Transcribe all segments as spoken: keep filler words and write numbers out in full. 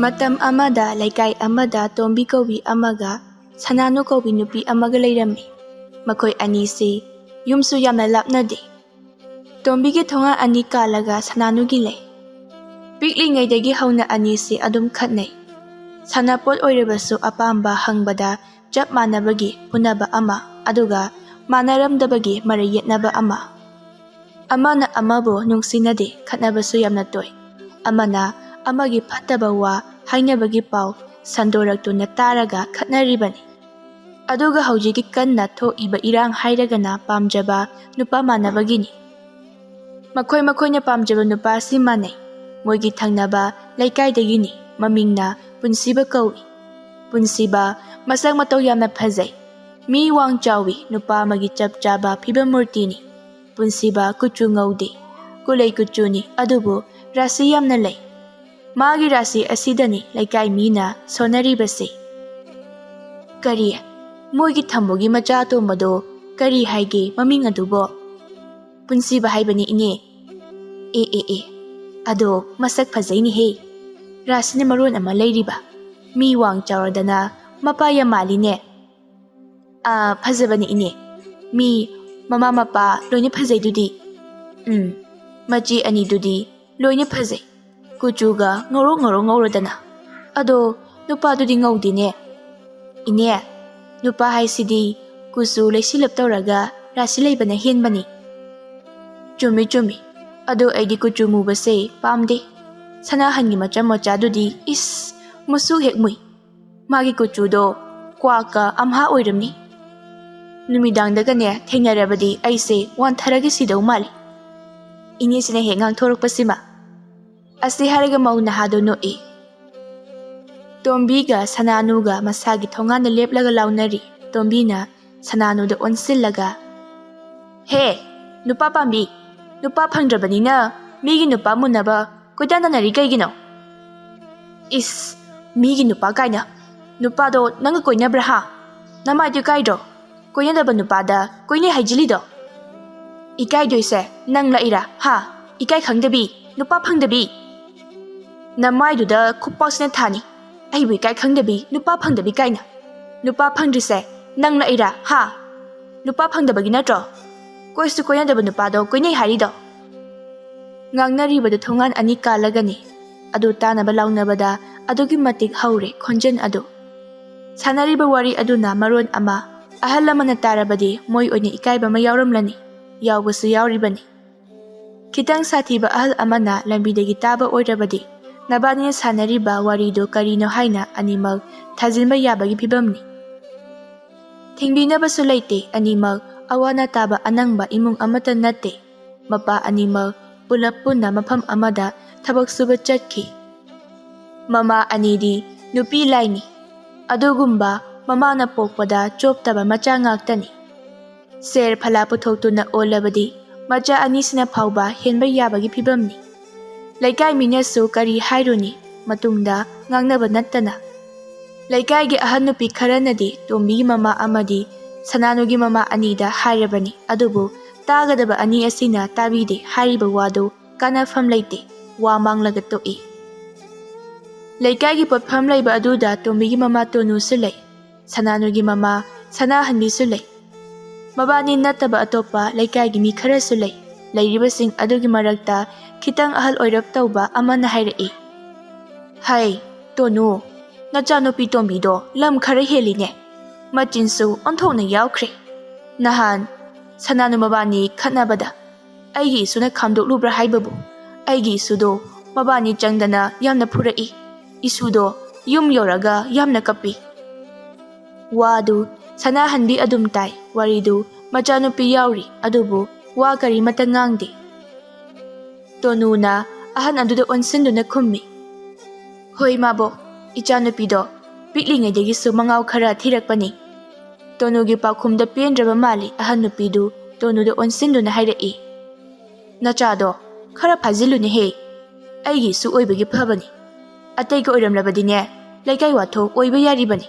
ꯃꯇꯝ ꯑꯃꯗ ꯂꯩꯀꯥꯏ ꯑꯃꯗ ꯇꯣꯝꯕꯤ ꯀꯧꯕꯤ ꯑꯃꯒ ꯁꯅꯥꯅꯨ ꯀꯧꯕꯤ ꯅꯨꯄꯤ ꯑꯃꯒ ꯂꯩꯔꯝꯃꯤ꯫ ꯃꯈꯣꯏ ꯑꯅꯤꯁꯤ ꯌꯨꯝꯁꯨ ꯌꯥꯝꯅ ꯂꯥꯞꯅꯗꯦ꯫ ꯇꯣꯝꯕꯤꯒꯤ ꯊꯣꯡꯒꯥꯟ ꯑꯅꯤ ꯀꯥꯜꯂꯒ ꯁꯅꯥꯅꯨꯒꯤ ꯂꯩ꯫ ꯄꯤꯛꯂꯤꯉꯩꯗꯒꯤ ꯍꯧꯅ ꯑꯅꯤꯁꯤ ꯑꯗꯨꯝ ꯈꯠꯅꯩ꯫ ꯁꯥꯟꯅꯄꯣꯠ ꯑꯣꯏꯔꯕꯁꯨ ꯑꯄꯥꯝꯕ ꯍꯪꯕꯗ ꯆꯞ ꯃꯥꯟꯅꯕꯒꯤ ꯐꯨꯅꯕ ꯑꯃ, ꯑꯗꯨꯒ ꯃꯥꯟꯅꯔꯝꯗꯕꯒꯤ ꯃꯔꯩ ꯌꯦꯠꯅꯕ ꯑꯃ꯫ ꯑꯃꯅ ꯑꯃꯕꯨ ꯅꯨꯡꯁꯤꯅꯗꯦ, ꯈꯠꯅꯕꯁꯨ ꯌꯥꯝꯅ ꯇꯣꯏ꯫ ꯑꯃꯅ ꯑꯃꯒꯤ ꯐꯠꯇꯕ ꯋꯥ ꯍꯥꯏꯅꯕꯒꯤ ꯄꯥꯎ ꯁꯟꯗꯣꯔꯛꯇꯨꯅ ꯇꯥꯔꯒ ꯈꯠꯅꯔꯤꯕꯅꯤ꯫ ꯑꯗꯨꯒ ꯍꯧꯖꯤꯛꯀꯤ ꯀꯟꯅ ꯊꯣꯛꯏꯕ ꯏꯔꯥꯡ ꯍꯥꯏꯔꯒꯅ ꯄꯥꯝꯖꯕ ꯅꯨꯄꯥ ꯃꯥꯟꯅꯕꯒꯤꯅꯤ꯫ ꯃꯈꯣꯏ ꯃꯈꯣꯏꯅ ꯄꯥꯝꯖꯕ ꯅꯨꯄꯥ ꯑꯁꯤ ꯃꯥꯟꯅꯩ꯫ ꯃꯣꯏꯒꯤ ꯊꯪꯅꯕ ꯂꯩꯀꯥꯏꯗꯒꯤꯅꯤ꯫ ꯃꯃꯤꯡꯅ ꯄꯨꯟꯁꯤꯕ ꯀꯧꯏ꯫ ꯄꯨꯟꯁꯤꯕ ꯃꯁꯛ ꯃꯇꯧ ꯌꯥꯝꯅ ꯐꯖꯩ꯫ ꯃꯤ ꯋꯥꯡ ꯆꯥꯎꯏ, ꯅꯨꯄꯥ ꯑꯃꯒꯤ ꯆꯞ ꯆꯥꯕ ꯐꯤꯕꯝ ꯃꯨꯔꯇꯤꯅꯤ꯫ ꯄꯨꯟꯁꯤꯕ ꯀꯨꯆꯨ ꯉꯧꯗꯦ, ꯀꯨꯂꯩ ꯀꯨꯆꯨꯅꯤ, ꯑꯗꯨꯕꯨ ꯔꯥꯁꯤ ꯌꯥꯝꯅ ꯂꯩ꯫ ꯃꯥꯒꯤ ꯔꯥꯁꯤ ꯑꯁꯤꯗꯅꯤ ꯂꯩꯀꯥꯏ ꯃꯤꯅ ꯁꯣꯟꯅꯔꯤꯕꯁꯤ꯫ ꯀꯔꯤ? ꯃꯣꯏꯒꯤ ꯊꯝꯕꯨꯒꯤ ꯃꯆꯥ ꯑꯇꯣꯝꯕꯗꯣ ꯀꯔꯤ ꯍꯥꯏꯒꯦ ꯃꯃꯤꯡ ꯑꯗꯨꯕꯣ? ꯄꯨꯟꯁꯤꯕ ꯍꯥꯏꯕꯅꯤ ꯏꯅꯦ꯫ ꯑꯦ ꯑꯦ ꯑꯦ, ꯑꯗꯣ ꯃꯁꯛ ꯐꯖꯩꯅꯦꯍꯦ꯫ ꯔꯥꯁꯤꯅ ꯃꯔꯣꯟ ꯑꯃ ꯂꯩꯔꯤꯕ꯫ ꯃꯤ ꯋꯥꯡ ꯆꯥꯎꯔꯗꯅ ꯃꯄꯥ ꯌꯥꯝ ꯃꯥꯜꯂꯤꯅꯦ꯫ ꯑꯥ, ꯐꯖꯕꯅꯤ ꯏꯅꯦ꯫ ꯃꯤ ꯃꯃꯥ ꯃꯄꯥ ꯂꯣꯏꯅ ꯐꯖꯩꯗꯨꯗꯤ꯫ ꯎꯝ, ꯃꯆꯦ ꯑꯅꯤꯗꯨꯗꯤ ꯂꯣꯏꯅ ꯐꯖꯩ꯫ ꯀꯨꯆꯨꯒ ꯉꯧꯔꯣꯛ ꯉꯧꯔꯣꯛ ꯉꯧꯔꯗꯅ꯫ ꯑꯗꯣ ꯅꯨꯄꯥꯗꯨꯗꯤ ꯉꯧꯗꯦꯅꯦ꯫ ꯏꯅꯦ, ꯅꯨꯄꯥ ꯍꯥꯏꯁꯤꯗꯤ ꯀꯨꯆꯨ ꯂꯩꯁꯤꯜꯂꯞ ꯇꯧꯔꯒ ꯔꯥꯁꯤ ꯂꯩꯕꯅ ꯍꯦꯟꯕꯅꯤ꯫ ꯆꯨꯝꯃꯤ ꯆꯨꯝꯃꯤ꯫ ꯑꯗꯣ ꯑꯩꯗꯤ ꯀꯨꯆꯨ ꯃꯨꯕꯁꯦ ꯄꯥꯝꯗꯦ꯫ ꯁꯅꯥꯍꯟꯒꯤ ꯃꯆꯥ ꯃꯆꯥꯗꯨꯗꯤ ꯏꯁ, ꯃꯨꯁꯨ ꯍꯦꯛ ꯃꯨꯏ꯫ ꯃꯥꯒꯤ ꯀꯨꯆꯨꯗꯣ ꯀ꯭ꯋꯥꯛꯀ ꯑꯝꯍꯥ ꯑꯣꯏꯔꯝꯅꯤ꯫ ꯅꯨꯃꯤꯗꯥꯡꯗꯒꯅꯦ ꯊꯦꯡꯅꯔꯕꯗꯤ ꯑꯩꯁꯦ ꯋꯥꯟꯊꯔꯒ ꯁꯤꯗꯧ ꯃꯥꯜꯂꯤ꯫ ꯏꯅꯦꯁꯤꯅ ꯍꯦꯛ ꯉꯥꯡꯊꯣꯔꯛꯄꯁꯤꯃ꯫ ꯑꯁꯤ ꯍꯥꯏꯔꯒ ꯃꯧ ꯅꯍꯥꯗꯣ ꯅꯣꯛꯏ꯫ ꯇꯣꯝꯕꯤꯒ ꯁꯅꯥꯅꯨꯒ ꯃꯁꯥꯒꯤ ꯊꯣꯡꯒꯥꯟꯗ ꯂꯦꯞꯂꯒ ꯂꯥꯎꯅꯔꯤ꯫ ꯇꯣꯝꯕꯤꯅ ꯁꯅꯥꯅꯨꯗ ꯑꯣꯟꯁꯤꯜꯂꯒ, "ꯍꯦ, ꯅꯨꯄꯥ ꯄꯥꯝꯕꯤ, ꯅꯨꯄꯥ ꯐꯪꯗ꯭ꯔꯕꯅꯤꯅ ꯃꯤꯒꯤ ꯅꯨꯄꯥ ꯃꯨꯟꯅꯕ ꯀꯣꯏꯇꯥꯟ ꯇꯥꯟꯅꯔꯤ ꯀꯩꯒꯤꯅꯣ? ꯏꯁ, ꯃꯤꯒꯤ ꯅꯨꯄꯥ ꯀꯥꯏꯅ꯫ ꯅꯨꯄꯥꯗꯣ ꯅꯪꯒ ꯀꯣꯏꯅꯕ꯭ꯔꯥ ꯍꯥ? ꯅꯃꯥꯏꯗꯨ ꯏꯀꯥꯏꯗ꯭ꯔꯣ? ꯀꯣꯏꯅꯗꯕ ꯅꯨꯄꯥꯗ ꯀꯣꯏꯅꯩ ꯍꯥꯏꯖꯤꯜꯂꯤꯗꯣ? ꯏꯀꯥꯏꯗꯣꯏꯁꯦ ꯅꯪ ꯂꯥꯛꯏꯔꯥ ꯍꯥ? ꯏꯀꯥꯏ ꯈꯪꯗꯕꯤ, ꯅꯨꯄꯥ ꯐꯪꯗꯕꯤ!" "ꯅꯃꯥꯏꯗꯨꯗ ꯈꯨꯄꯥꯛꯁꯤꯅ ꯊꯥꯅꯤ꯫ ꯑꯩꯕꯨ ꯏꯀꯥꯏ ꯈꯪꯗꯕꯤ, ꯅꯨꯄꯥ ꯐꯪꯗꯕꯤ ꯀꯥꯏꯅ꯫ ꯅꯨꯄꯥ ꯐꯪꯗ꯭ꯔꯤꯁꯦ ꯅꯪꯂ ꯑꯩꯔꯥ, ꯍꯥ? ꯅꯨꯄꯥ ꯐꯪꯗꯕꯒꯤ ꯅꯠꯇ꯭ꯔꯣ? ꯀꯣꯏꯁꯨ ꯀꯣꯏꯅꯗꯕ ꯅꯨꯄꯥꯗꯣ ꯀꯣꯏꯅꯩ ꯍꯥꯏꯔꯤꯗꯣ?" ꯉꯥꯡꯅꯔꯤꯕꯗꯨ ꯊꯣꯡꯒꯥꯟ ꯑꯅꯤ ꯀꯥꯜꯂꯒꯅꯤ꯫ ꯑꯗꯨ ꯇꯥꯅꯕ ꯂꯥꯎꯅꯕꯗ ꯑꯗꯨꯛꯀꯤ ꯃꯇꯤꯛ ꯍꯧꯔꯦ ꯈꯣꯟꯖꯦꯜ ꯑꯗꯨ꯫ ꯁꯥꯟꯅꯔꯤꯕ ꯋꯥꯔꯤ ꯑꯗꯨꯅ ꯃꯔꯣꯟ ꯑꯃ, ꯑꯍꯜ ꯑꯃꯅ ꯇꯥꯔꯕꯗꯤ ꯃꯣꯏ ꯑꯣꯏꯅ ꯏꯀꯥꯏꯕ ꯑꯃ ꯌꯥꯎꯔꯝꯂꯅꯤ, ꯌꯥꯎꯕꯁꯨ ꯌꯥꯎꯔꯤꯕꯅꯤ꯫ ꯈꯤꯇꯪ ꯁꯥꯊꯤꯕ ꯑꯍꯜ ꯑꯃꯅ ꯂꯝꯕꯤꯗꯒꯤ ꯇꯥꯕ ꯑꯣꯏꯔꯕꯗꯤ ꯅꯕꯥꯅꯤꯅ ꯁꯥꯟꯅꯔꯤꯕ ꯋꯥꯔꯤꯗꯨ ꯀꯔꯤꯅꯣ ꯍꯥꯏꯅ ꯑꯅꯤꯃꯛ ꯊꯥꯖꯤꯟꯕ ꯌꯥꯕꯒꯤ ꯐꯤꯕꯝꯅꯤ꯫ ꯊꯤꯡꯕꯤꯅꯕꯁꯨ ꯂꯩꯇꯦ, ꯑꯅꯤꯃꯛ ꯑꯋꯥ ꯑꯅꯥ ꯇꯥꯕ ꯑꯅꯪꯕ ꯏꯃꯨꯡ ꯑꯃꯠꯇ ꯅꯠꯇꯦ꯫ ꯃꯄꯥ ꯑꯅꯤꯃꯛ ꯄꯨꯂꯞ ꯄꯨꯟꯅ ꯃꯐꯝ ꯑꯃꯗ ꯊꯕꯛ ꯁꯨꯕ ꯆꯠꯈꯤ꯫ ꯃꯃꯥ ꯑꯅꯤꯗꯤ ꯅꯨꯄꯤ ꯂꯥꯏꯅꯤ꯫ ꯑꯗꯨꯒꯨꯝꯕ ꯃꯃꯥꯅ ꯄꯣꯛꯄꯗ ꯆꯣꯞꯇꯕ ꯃꯆꯥ ꯉꯥꯛꯇꯅꯤ꯫ ꯁꯦꯔ ꯐꯂꯥ ꯄꯨꯊꯣꯛꯇꯨꯅ ꯑꯣꯜꯂꯕꯗꯤ ꯃꯆꯥ ꯑꯅꯤꯁꯤꯅ ꯐꯥꯎꯕ ꯍꯦꯟꯕ ꯌꯥꯕꯒꯤ ꯐꯤꯕꯝꯅꯤ꯫ ꯂꯩꯀꯥꯏ ꯃꯤꯅꯁꯨ ꯀꯔꯤ ꯍꯥꯏꯔꯨꯅꯤ, ꯃꯇꯨꯡꯗ ꯉꯥꯡꯅꯕ ꯅꯠꯇꯅ꯫ ꯂꯩꯀꯥꯏꯒꯤ ꯑꯍꯟ ꯅꯨꯄꯤ ꯈꯔꯅꯗꯤ ꯇꯣꯝꯕꯤꯒꯤ ꯃꯃꯥ ꯑꯃꯗꯤ ꯁꯅꯥꯅꯨꯒꯤ ꯃꯃꯥ ꯑꯅꯤꯗ ꯍꯥꯏꯔꯕꯅꯤ, ꯑꯗꯨꯕꯨ ꯇꯥꯒꯗꯕ ꯑꯅꯤ ꯑꯁꯤꯅ ꯇꯥꯕꯤꯗꯦ꯫ ꯍꯥꯏꯔꯤꯕ ꯋꯥꯗꯨ ꯀꯥꯟꯅꯐꯝ ꯂꯩꯇꯦ, ꯋꯥ ꯃꯥꯡꯂꯒ ꯇꯣꯛꯏ꯫ ꯂꯩꯀꯥꯏꯒꯤ ꯄꯣꯠꯐꯝ ꯂꯩꯕ ꯑꯗꯨꯗ ꯇꯣꯝꯕꯤꯒꯤ ꯃꯃꯥ ꯇꯣꯅꯨꯁꯨ ꯂꯩ, ꯁꯅꯥꯅꯨꯒꯤ ꯃꯃꯥ ꯁꯅꯥꯍꯟꯕꯤꯁꯨ ꯂꯩ꯫ ꯃꯕꯥꯅꯤ ꯅꯠꯇꯕ ꯑꯇꯣꯞꯄ ꯂꯩꯀꯥꯏꯒꯤ ꯃꯤ ꯈꯔꯁꯨ ꯂꯩ꯫ ꯂꯩꯔꯤꯕꯁꯤꯡ ꯑꯗꯨꯒꯤ ꯃꯔꯛꯇ ꯈꯤꯇꯪ ꯑꯍꯜ ꯑꯣꯏꯔꯞ ꯇꯧꯕ ꯑꯃꯅ ꯍꯥꯏꯔꯛꯏ, "ꯍꯩ, ꯇꯣꯅꯨ, ꯅꯆꯥꯅꯨꯄꯤ ꯇꯣꯝꯕꯤꯗꯣ ꯂꯝ ꯈꯔ ꯍꯦꯜꯂꯤꯅꯦ꯫ ꯃꯆꯤꯟꯁꯨ ꯑꯣꯟꯊꯣꯛꯅ ꯌꯥꯎꯈ꯭ꯔꯦ꯫ ꯅꯍꯥꯟ ꯁꯅꯥꯅꯨ ꯃꯕꯥꯅꯤ ꯈꯠꯅꯕꯗ ꯑꯩꯒꯤ ꯏꯁꯨꯅ ꯈꯥꯝꯗꯣꯛꯂꯨꯕ꯭ꯔꯥ ꯍꯥꯏꯕꯕꯨ, ꯑꯩꯒꯤ ꯏꯁꯨꯗꯣ ꯃꯕꯥꯅꯤ ꯆꯪꯗꯅ ꯌꯥꯝꯅ ꯐꯨꯔꯛꯏ꯫ ꯏꯁꯨꯗꯣ ꯌꯨꯝ ꯌꯧꯔꯒ ꯌꯥꯝꯅ ꯀꯞꯄꯤ꯫" ꯋꯥꯗꯨ ꯁꯅꯥꯍꯟꯕꯤ ꯑꯗꯨꯝ ꯇꯥꯏ꯫ ꯋꯥꯔꯤꯗꯨ ꯃꯆꯥꯅꯨꯄꯤ ꯌꯥꯎꯔꯤ, ꯑꯗꯨꯕꯨ ꯋꯥ ꯀꯔꯤꯃꯠꯇ ꯉꯥꯡꯗꯦ꯫ ꯇꯣꯅꯨꯅ ꯑꯍꯟ ꯑꯗꯨꯗ ꯑꯣꯟꯁꯤꯟꯗꯨꯅ ꯈꯨꯝꯃꯤ, "ꯍꯣꯏ ꯃꯥꯕꯣꯛ, ꯏꯆꯥꯅꯨꯄꯤꯗꯣ ꯄꯤꯛꯂꯤꯉꯩꯗꯒꯤꯁꯨ ꯃꯉꯥꯎ ꯈꯔ ꯊꯤꯔꯛꯄꯅꯤ꯫" ꯇꯣꯅꯨꯒꯤ ꯄꯥꯎꯈꯨꯝꯗ ꯄꯦꯟꯗ꯭ꯔꯕ ꯃꯥꯜꯂꯤ꯫ ꯑꯍꯟ ꯅꯨꯄꯤꯗꯨ ꯇꯣꯅꯨꯗ ꯑꯣꯟꯁꯤꯟꯗꯨꯅ ꯍꯥꯏꯔꯛꯏ, "ꯅꯆꯥꯗꯣ ꯈꯔ ꯐꯥꯖꯤꯜꯂꯨꯅꯦꯍꯦ꯫ ꯑꯩꯒꯤꯁꯨ ꯑꯣꯏꯕꯒꯤ ꯐꯕꯅꯤ꯫ ꯑꯇꯩꯒ ꯑꯣꯏꯔꯝꯂꯕꯗꯤꯅꯦ, ꯂꯩꯀꯥꯏ ꯋꯥꯊꯣꯛ ꯑꯣꯏꯕ ꯌꯥꯔꯤꯕꯅꯤ꯫"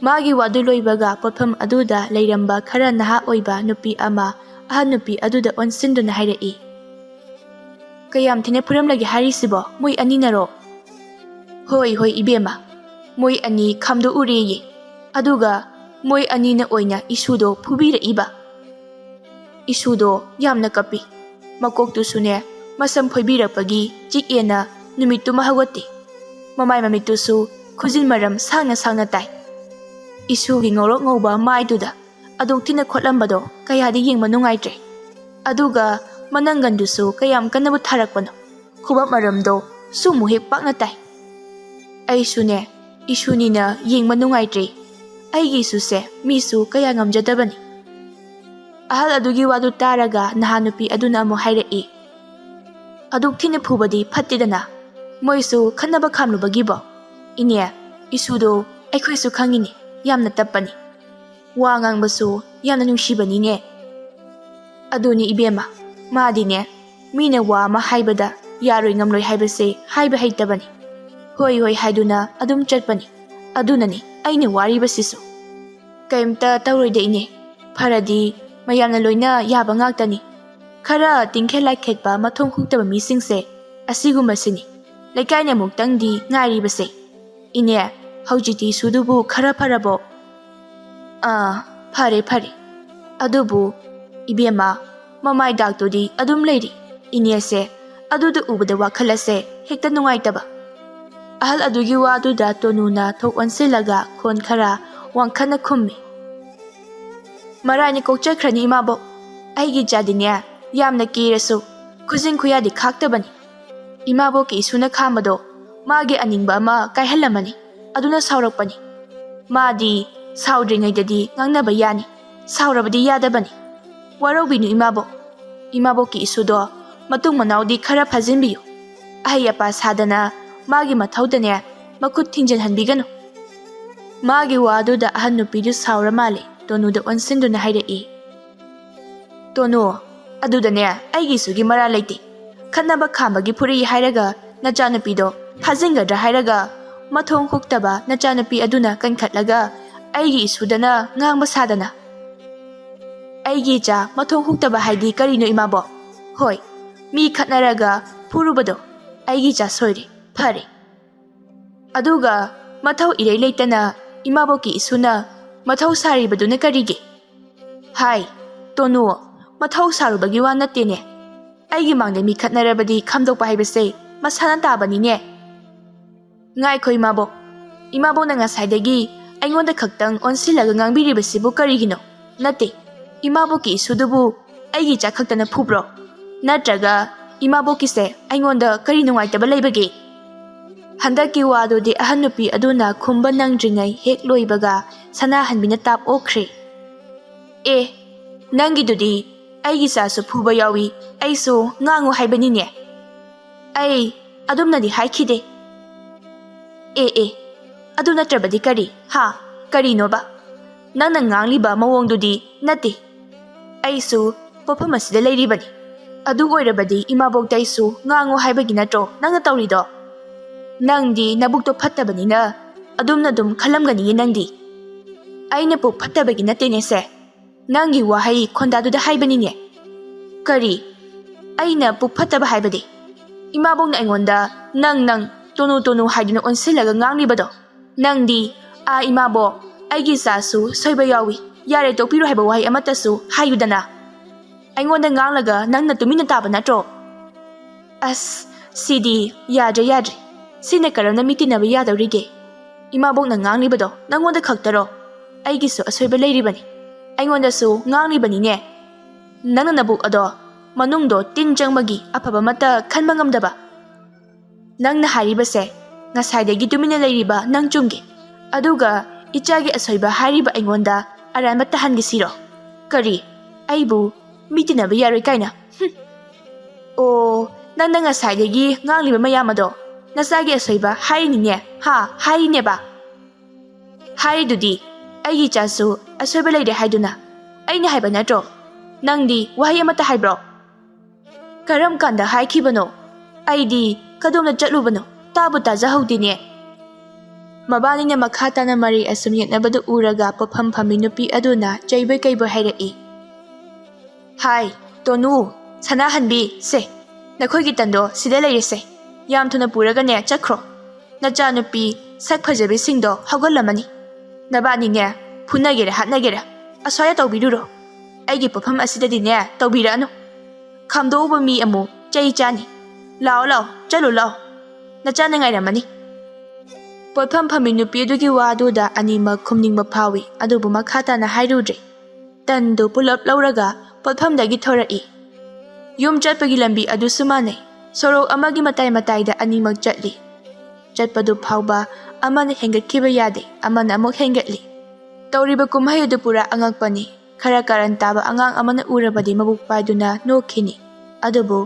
ꯃꯥꯒꯤ ꯋꯥꯗꯨ ꯂꯣꯏꯕꯒ ꯄꯣꯠꯐꯝ ꯑꯗꯨꯗ ꯂꯩꯔꯝꯕ ꯈꯔ ꯅꯍꯥ ꯑꯣꯏꯕ ꯅꯨꯄꯤ ꯑꯃ ꯑꯍꯟ ꯅꯨꯄꯤ ꯑꯗꯨꯗ ꯑꯣꯟꯁꯤꯟꯗꯨꯅ ꯍꯥꯏꯔꯛꯏ, "ꯀꯌꯥꯝ ꯊꯤꯅ ꯐꯨꯔꯝꯂꯒꯦ ꯍꯥꯏꯔꯤꯁꯤꯕꯣ? ꯃꯣꯏ ꯑꯅꯤꯅꯔꯣ?" "ꯍꯣꯏ, ꯍꯣꯏ, ꯏꯕꯦꯝꯃ, ꯃꯣꯏ ꯑꯅꯤ ꯈꯥꯝꯗꯣꯛꯎꯔꯦꯌꯦ꯫ ꯑꯗꯨꯒ ꯃꯣꯏ ꯑꯅꯤꯅ ꯑꯣꯏꯅ ꯏꯁꯨꯗꯣ ꯐꯨꯕꯤꯔꯛꯏꯕ꯫ ꯏꯁꯨꯗꯣ ꯌꯥꯝꯅ ꯀꯞꯄꯤ꯫ ꯃꯀꯣꯛꯇꯨꯁꯨꯅꯦ, ꯃꯁꯝ ꯐꯣꯏꯕꯤꯔꯛꯄꯒꯤ ꯆꯤꯛꯑꯦꯅ ꯅꯨꯃꯤꯠꯇꯨꯃ ꯍꯧꯒꯠꯇꯦ꯫ ꯃꯃꯥꯏ ꯃꯃꯤꯠꯇꯨꯁꯨ ꯈꯨꯖꯤꯟ ꯃꯔꯝ ꯁꯥꯡꯅ ꯁꯥꯡꯅ ꯇꯥꯏ꯫ ꯏꯁꯨꯒꯤ ꯉꯧꯔꯣꯛ ꯉꯧꯕ ꯃꯥꯏꯗꯨꯗ ꯑꯗꯨꯛ ꯊꯤꯅ ꯈꯣꯠꯂꯝꯕꯗꯣ ꯀꯌꯥꯗꯤ ꯌꯦꯡꯕ ꯅꯨꯡꯉꯥꯏꯇ꯭ꯔꯦ꯫ ꯑꯗꯨꯒ ꯃꯅꯪꯒꯟꯗꯨꯁꯨ ꯀꯌꯥꯝ ꯀꯟꯅꯕꯨ ꯊꯥꯔꯛꯄꯅꯣ, ꯈꯨꯕꯞ ꯃꯔꯝꯗꯣ ꯁꯨꯃꯨꯛ ꯍꯦꯛ ꯄꯥꯛꯅ ꯇꯥꯏ꯫ ꯑꯩꯁꯨꯅꯦ, ꯏꯁꯨꯅꯤꯅ ꯌꯦꯡꯕ ꯅꯨꯡꯉꯥꯏꯇ꯭ꯔꯦ꯫ ꯑꯩꯒꯤ ꯏꯁꯨꯁꯦ ꯃꯤꯁꯨ ꯀꯌꯥ ꯉꯝꯖꯗꯕꯅꯤ꯫" ꯑꯍꯜ ꯑꯗꯨꯒꯤ ꯋꯥꯗꯨ ꯇꯥꯔꯒ ꯅꯍꯥ ꯅꯨꯄꯤ ꯑꯗꯨꯅ ꯑꯃꯨꯛ ꯍꯥꯏꯔꯛꯏ, "ꯑꯗꯨꯛ ꯊꯤꯅ ꯐꯨꯕꯗꯤ ꯐꯠꯇꯦꯗꯅ, ꯃꯣꯏꯁꯨ ꯈꯠꯅꯕ ꯈꯥꯝꯂꯨꯕꯒꯤꯕꯣ꯫ ꯏꯅꯦ, ꯏꯁꯨꯗꯣ ꯑꯩꯈꯣꯏꯁꯨ ꯈꯪꯉꯤꯅꯦ, ꯌꯥꯝꯅ ꯇꯞꯄꯅꯤ꯫ ꯋꯥ ꯉꯥꯡꯕꯁꯨ ꯌꯥꯝꯅ ꯅꯨꯡꯁꯤꯕꯅꯤꯅꯦ꯫" "ꯑꯗꯨꯅꯤ ꯏꯕꯦꯝꯃ, ꯃꯥꯗꯤꯅꯦ, ꯃꯤꯅ ꯋꯥ ꯑꯃ ꯍꯥꯏꯕꯗ ꯌꯥꯔꯣꯏ ꯉꯝꯂꯣꯏ ꯍꯥꯏꯕꯁꯦ ꯍꯥꯏꯕ ꯍꯩꯇꯕꯅꯤ꯫ ꯍꯣꯏ ꯍꯣꯏ ꯍꯥꯏꯗꯨꯅ ꯑꯗꯨꯝ ꯆꯠꯄꯅꯤ꯫ ꯑꯗꯨꯅꯅꯤ ꯑꯩꯅ ꯋꯥꯔꯤꯕꯁꯤꯁꯨ꯫" "ꯀꯩꯝꯇ ꯇꯧꯔꯣꯏꯗ ꯏꯅꯦ, ꯐꯔꯗꯤ ꯃꯌꯥꯝꯅ ꯂꯣꯏꯅ ꯌꯥꯕ ꯉꯥꯛꯇꯅꯤ꯫ ꯈꯔ ꯇꯤꯡꯈꯦꯠ ꯂꯥꯏꯈꯦꯠꯄ ꯃꯊꯣꯡ ꯍꯨꯛꯇꯕ ꯃꯤꯁꯤꯡꯁꯦ ꯑꯁꯤꯒꯨꯝꯕꯁꯤꯅꯤ ꯂꯩꯀꯥꯏꯅ ꯑꯃꯨꯛꯇꯪꯗꯤ ꯉꯥꯏꯔꯤꯕꯁꯦ꯫ ꯏꯅꯦ, ꯍꯧꯖꯤꯛꯇꯤ ꯏꯁꯨꯗꯨꯕꯨ ꯈꯔ ꯐꯔꯕꯣ?" "ꯑꯥ, ꯐꯔꯦ ꯐꯔꯦ꯫ ꯑꯗꯨꯕꯨ ꯏꯕꯦꯝꯃ, ꯃꯃꯥꯏ ꯗꯥꯛꯇꯨꯗꯤ ꯑꯗꯨꯝ ꯂꯩꯔꯤ꯫ ꯏꯅꯦꯁꯦ ꯑꯗꯨꯗ ꯎꯕꯗ ꯋꯥꯈꯜ ꯑꯁꯦ ꯍꯦꯛꯇ ꯅꯨꯡꯉꯥꯏꯇꯕ꯫" ꯑꯍꯜ ꯑꯗꯨꯒꯤ ꯋꯥꯗꯨꯗ ꯇꯣꯅꯨꯅ ꯊꯣꯛ ꯑꯣꯟꯁꯤꯜꯂꯒ ꯈꯣꯟ ꯈꯔ ꯋꯥꯡꯈꯠꯅ ꯈꯨꯝꯃꯤ, "ꯃꯔꯥꯏꯅ ꯀꯣꯛꯆꯈ꯭ꯔꯅꯤ ꯏꯃꯥꯕꯣꯛ꯫ ꯑꯩꯒꯤ ꯏꯆꯥꯗꯤꯅꯦ, ꯌꯥꯝꯅ ꯀꯦꯔꯁꯨ ꯈꯨꯖꯤꯟ ꯈꯨꯌꯥꯗꯤ ꯈꯥꯛꯇꯕꯅꯤ꯫ ꯏꯃꯥꯕꯣꯛꯀꯤ ꯏꯁꯨꯅ ꯈꯥꯝꯕꯗꯣ ꯃꯥꯒꯤ ꯑꯅꯤꯡꯕ ꯑꯃ ꯀꯥꯏꯍꯜꯂꯝꯃꯅꯤ, ꯑꯗꯨꯅ ꯁꯥꯎꯔꯛꯄꯅꯤ꯫ ꯃꯥꯗꯤ ꯁꯥꯎꯗ꯭ꯔꯤꯉꯩꯗꯗꯤ ꯉꯥꯡꯅꯕ ꯌꯥꯅꯤ, ꯁꯥꯎꯔꯕꯗꯤ ꯌꯥꯗꯕꯅꯤ꯫ ꯋꯥꯔꯧꯕꯤꯅꯨ ꯏꯃꯥꯕꯣꯛ꯫ ꯏꯃꯥꯕꯣꯛꯀꯤ ꯏꯁꯨꯗꯣ ꯃꯇꯨꯡ ꯃꯅꯥꯎꯗꯤ ꯈꯔ ꯐꯥꯖꯤꯟꯕꯤꯌꯨ꯫ ꯑꯍꯩ ꯑꯄꯥ ꯁꯥꯗꯅ ꯃꯥꯒꯤ ꯃꯊꯧꯗꯅꯦ ꯃꯈꯨꯠ ꯊꯤꯡꯖꯤꯟꯍꯟꯕꯤꯒꯅꯨ꯫" ꯃꯥꯒꯤ ꯋꯥꯗꯨꯗ ꯑꯍꯟ ꯅꯨꯄꯤꯗꯨ ꯁꯥꯎꯔ ꯃꯥꯜꯂꯦ꯫ ꯇꯣꯅꯨꯗ ꯑꯣꯟꯁꯤꯟꯗꯨꯅ ꯍꯥꯏꯔꯛꯏ, "ꯇꯣꯅꯨ, ꯑꯗꯨꯗꯅꯦ ꯑꯩꯒꯤ ꯏꯁꯨꯒꯤ ꯃꯔꯥꯜ ꯂꯩꯇꯦ꯫ ꯈꯠꯅꯕ ꯈꯥꯝꯕꯒꯤ ꯐꯨꯔꯛꯏ ꯍꯥꯏꯔꯒ ꯅꯆꯥꯅꯨꯄꯤꯗꯣ ꯐꯥꯖꯤꯟꯒꯗ꯭ꯔꯥ ꯍꯥꯏꯔꯒ ꯃꯊꯣꯡ ꯍꯨꯛꯇꯕ ꯅꯆꯥꯅꯨꯄꯤ ꯑꯗꯨꯅ ꯀꯟꯈꯠꯂꯒ ꯑꯩꯒꯤ ꯏꯁꯨꯗꯅ ꯉꯥꯡꯕ ꯁꯥꯗꯅ꯫" "ꯑꯩꯒꯤ ꯏꯆꯥ ꯃꯊꯣꯡ ꯍꯨꯛꯇꯕ ꯍꯥꯏꯗꯤ ꯀꯔꯤꯅꯣ ꯏꯃꯥꯕꯣꯛ? ꯍꯣꯏ, ꯃꯤ ꯈꯠꯅꯔꯒ ꯐꯨꯔꯨꯕꯗꯣ ꯑꯩꯒꯤ ꯏꯆꯥ ꯁꯣꯏꯔꯦ꯫ ꯐꯔꯦ꯫ ꯑꯗꯨꯒ ꯃꯊꯧ ꯏꯔꯩ ꯂꯩꯇꯅ ꯏꯃꯥꯕꯣꯛꯀꯤ ꯏꯁꯨꯅ ꯃꯊꯧ ꯁꯥꯔꯤꯕꯗꯨꯅ ꯀꯔꯤꯒꯤ? ꯍꯥꯏ, ꯇꯣꯅꯨ, ꯃꯊꯧ ꯁꯥꯔꯨꯕꯒꯤ ꯋꯥ ꯅꯠꯇꯦꯅꯦ꯫ ꯑꯩꯒꯤ ꯃꯥꯡꯗ ꯃꯤ ꯈꯠꯅꯔꯕꯗꯤ ꯈꯥꯝꯗꯣꯛꯄ ꯍꯥꯏꯕꯁꯦ ꯃꯁꯥꯅ ꯇꯥꯕꯅꯤꯅꯦ꯫ ꯉꯥꯏꯈꯣ ꯏꯃꯥꯕꯣꯛ, ꯏꯃꯥꯕꯣꯛꯅ ꯉꯁꯥꯏꯗꯒꯤ ꯑꯩꯉꯣꯟꯗ ꯈꯛꯇꯪ ꯑꯣꯟꯁꯤꯜꯂꯒ ꯉꯥꯡꯕꯤꯔꯤꯕꯁꯤꯕꯨ ꯀꯔꯤꯒꯤꯅꯣ? ꯅꯠꯇꯦ, ꯏꯃꯥꯕꯣꯛꯀꯤ ꯏꯁꯨꯗꯨꯕꯨ ꯑꯩꯒꯤ ꯏꯆꯥ ꯈꯛꯇꯅ ꯐꯨꯕ꯭ꯔꯣ? ꯅꯠꯇ꯭ꯔꯒ ꯏꯃꯥꯕꯣꯛꯀꯤꯁꯦ ꯑꯩꯉꯣꯟꯗ ꯀꯔꯤ ꯅꯨꯡꯉꯥꯏꯇꯕ ꯂꯩꯕꯒꯦ? ꯍꯟꯗꯛꯀꯤ ꯋꯥꯗꯨꯗꯤ ꯑꯍꯟ ꯅꯨꯄꯤ ꯑꯗꯨꯅ ꯈꯨꯝꯕ ꯅꯪꯗ꯭ꯔꯤꯉꯩ ꯍꯦꯛ ꯂꯣꯏꯕꯒ ꯁꯅꯥꯍꯟꯕꯤꯅ ꯇꯥꯞ ꯑꯣꯛꯈ꯭ꯔꯦ꯫ ꯑꯦ, ꯅꯪꯒꯤꯗꯨꯗꯤ ꯑꯩꯒꯤ ꯏꯆꯥꯁꯨ ꯐꯨꯕ ꯌꯥꯎꯏ, ꯑꯩꯁꯨ ꯉꯥꯡꯉꯨ ꯍꯥꯏꯕꯅꯤꯅꯦ꯫ ꯑꯩ ꯑꯗꯨꯝꯅꯗꯤ ꯍꯥꯏꯈꯤꯗꯦ꯫ ꯑꯦ ꯑꯦ, ꯑꯗꯨ ꯅꯠꯇ꯭ꯔꯕꯗꯤ ꯀꯔꯤ? ꯍꯥ? ꯀꯔꯤꯅꯣꯕ? ꯅꯪꯅ ꯉꯥꯡꯂꯤꯕ ꯃꯑꯣꯡꯗꯨꯗꯤ ꯅꯠꯇꯦ꯫ ꯑꯩꯁꯨ ꯄꯣꯠꯐꯝ ꯑꯁꯤꯗ ꯂꯩꯔꯤꯕꯅꯤ꯫ ꯑꯗꯨ ꯑꯣꯏꯔꯕꯗꯤ ꯏꯃꯥꯕꯣꯛꯇ ꯑꯩꯁꯨ ꯉꯥꯡꯉꯣ ꯍꯥꯏꯕꯒꯤ ꯅꯠꯇ꯭ꯔꯣ ꯅꯪꯅ ꯇꯧꯔꯤꯗꯣ? ꯅꯪꯗꯤ ꯅꯕꯨꯛꯇꯣ ꯐꯠꯇꯕꯅꯤꯅ ꯑꯗꯨꯝꯅ ꯑꯗꯨꯝ ꯈꯜꯂꯝꯒꯅꯤꯌꯦ ꯅꯪꯗꯤ꯫ ꯑꯩꯅ ꯄꯨꯛ ꯐꯠꯇꯕꯒꯤ ꯅꯠꯇꯦꯅꯦ ꯁꯦ꯫ ꯅꯪꯒꯤ ꯋꯥꯍꯩ ꯈꯣꯟꯗꯥꯗꯨꯗ ꯍꯥꯏꯕꯅꯤꯅꯦ꯫ ꯀꯔꯤ? ꯑꯩꯅ ꯄꯨꯛ ꯐꯠꯇꯕ ꯍꯥꯏꯕꯗꯤ? ꯏꯃꯥꯕꯣꯛꯅ ꯑꯩꯉꯣꯟꯗ ꯅꯪ, ꯅꯪ, ꯇꯣꯅꯨ, ꯇꯣꯅꯨ ꯍꯥꯏꯗꯨꯅ ꯑꯣꯟꯁꯤꯜꯂꯒ ꯉꯥꯡꯂꯤꯕꯗꯣ꯫ ꯅꯪꯗꯤ, "ꯑꯥ ꯏꯃꯥꯕꯣꯛ, ꯑꯩꯒꯤ ꯏꯆꯥꯁꯨ ꯁꯣꯏꯕ ꯌꯥꯎꯏ, ꯌꯥꯔꯦ ꯇꯣꯛꯄꯤꯔꯣ" ꯍꯥꯏꯕ ꯋꯥꯍꯩ ꯑꯃꯠꯇꯁꯨ ꯍꯥꯏꯌꯨꯗꯅ꯫ ꯑꯩꯉꯣꯟꯗ ꯉꯥꯡꯂꯒ ꯅꯪꯅ ꯇꯨꯃꯤꯟꯅ ꯇꯥꯕ ꯅꯠꯇ꯭ꯔꯣ? ꯑꯁ, ꯁꯤꯗꯤ ꯌꯥꯗ꯭ꯔꯦ, ꯌꯥꯗ꯭ꯔꯦ꯫ ꯁꯤꯅ ꯀꯔꯝꯅ ꯃꯤ ꯇꯤꯟꯅꯕ ꯌꯥꯗꯧꯔꯤꯒꯦ? ꯏꯃꯥꯕꯣꯛꯅ ꯉꯥꯡꯂꯤꯕꯗꯣ ꯅꯪꯉꯣꯟꯗ ꯈꯛꯇꯔꯣ? ꯑꯩꯒꯤꯁꯨ ꯑꯁꯣꯏꯕ ꯂꯩꯔꯤꯕꯅꯤ꯫ ꯑꯩꯉꯣꯟꯗꯁꯨ ꯉꯥꯡꯂꯤꯕꯅꯤꯅꯦ꯫ ꯅꯪꯅ ꯅꯕꯨꯛ ꯑꯗꯣ, ꯃꯅꯨꯡꯗꯣ ꯇꯤꯟ ꯆꯪꯕꯒꯤ ꯑꯐꯕ ꯑꯃꯠꯇ ꯈꯟꯕ ꯉꯝꯗꯕ꯫ ꯅꯪꯅ ꯍꯥꯏꯔꯤꯕꯁꯦ ꯉꯁꯥꯏꯗꯒꯤ ꯇꯨꯃꯤꯟꯅ ꯂꯩꯔꯤꯕ ꯅꯪ ꯆꯨꯝꯒꯦ꯫ ꯑꯗꯨꯒ ꯏꯆꯥꯒꯤ ꯑꯁꯣꯏꯕ ꯍꯥꯏꯔꯤꯕ ꯑꯩꯉꯣꯟꯗ ꯑꯔꯥꯟꯕ ꯇꯥꯍꯟꯒꯦ ꯁꯤꯔꯣ? ꯀꯔꯤ? ꯑꯩꯕꯨ ꯃꯤ ꯇꯤꯟꯅꯕ ꯌꯥꯔꯣꯏ ꯀꯥꯏꯅ? ꯍꯨꯝ꯫ ꯑꯣ, ꯅꯪꯅ ꯉꯁꯥꯏꯗꯒꯤ ꯉꯥꯡꯂꯤꯕ ꯃꯌꯥꯝ ꯑꯗꯣ ꯅꯆꯥꯒꯤ ꯑꯁꯣꯏꯕ ꯍꯥꯏꯔꯤꯅꯤꯅꯦ? ꯍꯥ? ꯍꯥꯏꯔꯤꯅꯦꯕ? ꯍꯥꯏꯔꯤꯗꯨꯗꯤ ꯑꯩꯒꯤ ꯏꯆꯥꯁꯨ ꯑꯁꯣꯏꯕ ꯂꯩꯔꯦ ꯍꯥꯏꯗꯨꯅ꯫ ꯑꯩꯅ ꯍꯥꯏꯕ ꯅꯠꯇ꯭ꯔꯣ? ꯅꯪꯗꯤ ꯋꯥꯍꯩ ꯑꯃꯠꯇ ꯍꯥꯏꯕ꯭ꯔꯣ? ꯀꯔꯝ ꯀꯥꯟꯗ ꯍꯥꯏꯈꯤꯕꯅꯣ? ꯑꯩꯗꯤ ꯀꯗꯣꯝꯗ ꯆꯠꯂꯨꯕꯅꯣ? ꯇꯥꯕꯨ ꯇꯥꯖꯍꯧꯗꯦꯅꯦ꯫ ꯃꯕꯥꯅꯤꯅ ꯃꯈꯥ ꯇꯥꯅ ꯃꯔꯩ ꯑꯁꯨꯝ ꯌꯦꯠꯅꯕꯗꯨ ꯎꯔꯒ ꯄꯣꯠꯐꯝ ꯐꯝꯃꯤ ꯅꯨꯄꯤ ꯑꯗꯨꯅ ꯆꯩꯕꯣꯏ ꯀꯩꯕꯣꯏ ꯍꯥꯏꯔꯛꯏ꯫ ꯍꯥꯏ, ꯇꯣꯅꯨ, ꯁꯅꯥꯍꯟꯕꯤ, ꯁꯦ, "ꯅꯈꯣꯏꯒꯤ ꯇꯟꯗꯣ ꯁꯤꯗ ꯂꯩꯔꯦꯁꯦ꯫ ꯌꯥꯝ ꯊꯨꯅ ꯄꯨꯔꯒꯅꯦ ꯆꯠꯈ꯭ꯔꯣ꯫ ꯅꯆꯥꯅꯨꯄꯤ ꯁꯛ ꯐꯖꯕꯤꯁꯤꯡꯗꯣ ꯍꯧꯒꯠꯂꯝꯃꯅꯤ꯫ ꯅꯕꯥꯅꯤꯅꯦ, ꯐꯨꯅꯒꯦꯔꯥ ꯍꯥꯠꯅꯒꯦꯔꯥ, ꯑꯁ꯭ꯋꯥꯏꯗ ꯇꯧꯕꯤꯔꯨꯔꯣ꯫ ꯑꯩꯒꯤ ꯄꯣꯠꯐꯝ ꯑꯁꯤꯗꯗꯤꯅꯦ ꯇꯧꯕꯤꯔꯛꯑꯅꯨ꯫ ꯈꯥꯝꯗꯣꯛꯎꯕ ꯃꯤ ꯑꯃꯨꯛ ꯆꯩ ꯆꯥꯅꯤ꯫ ꯂꯥꯛꯑꯣ, ꯂꯥꯛꯑꯣ, ꯆꯠꯂꯨ ꯂꯥꯛꯑꯣ꯫ ꯅꯆꯥꯅ ꯉꯥꯏꯔꯝꯃꯅꯤ꯫" ꯄꯣꯠꯐꯝ ꯐꯝꯃꯤ ꯅꯨꯄꯤ ꯑꯗꯨꯒꯤ ꯋꯥꯗꯨꯗ ꯑꯅꯤꯃꯛ ꯈꯨꯝꯅꯤꯡꯕ ꯐꯥꯎꯏ, ꯑꯗꯨꯕꯨ ꯃꯈꯥ ꯇꯥꯅ ꯍꯥꯏꯔꯨꯗ꯭ꯔꯦ꯫ ꯇꯟꯗꯨ ꯄꯨꯂꯞ ꯂꯧꯔꯒ ꯄꯣꯠꯐꯝꯗꯒꯤ ꯊꯣꯔꯛꯏ꯫ ꯌꯨꯝ ꯆꯠꯄꯒꯤ ꯂꯝꯕꯤ ꯑꯗꯨꯁꯨ ꯃꯥꯟꯅꯩ꯫ ꯁꯣꯔꯣꯛ ꯑꯃꯒꯤ ꯃꯇꯥꯏ ꯃꯇꯥꯏꯗ ꯑꯅꯤꯃꯛ ꯆꯠꯂꯤ꯫ ꯆꯠꯄꯗꯨ ꯐꯥꯎꯕ ꯑꯃꯅ ꯍꯦꯟꯒꯠꯈꯤꯕ ꯌꯥꯗꯦ, ꯑꯃꯅ ꯑꯃꯨꯛ ꯍꯦꯟꯒꯠꯂꯤ꯫ ꯇꯧꯔꯤꯕ ꯀꯨꯝꯍꯩ ꯑꯗꯨ ꯄꯨꯔꯥ ꯑꯉꯛꯄꯅꯤ꯫ ꯈꯔ ꯀꯥꯔꯟ ꯇꯥꯕ ꯑꯉꯥꯡ ꯑꯃꯅ ꯎꯔꯕꯗꯤ ꯃꯕꯨꯛ ꯄꯥꯏꯗꯨꯅ ꯅꯣꯛꯈꯤꯅꯤ꯫ ꯑꯗꯨꯕꯨ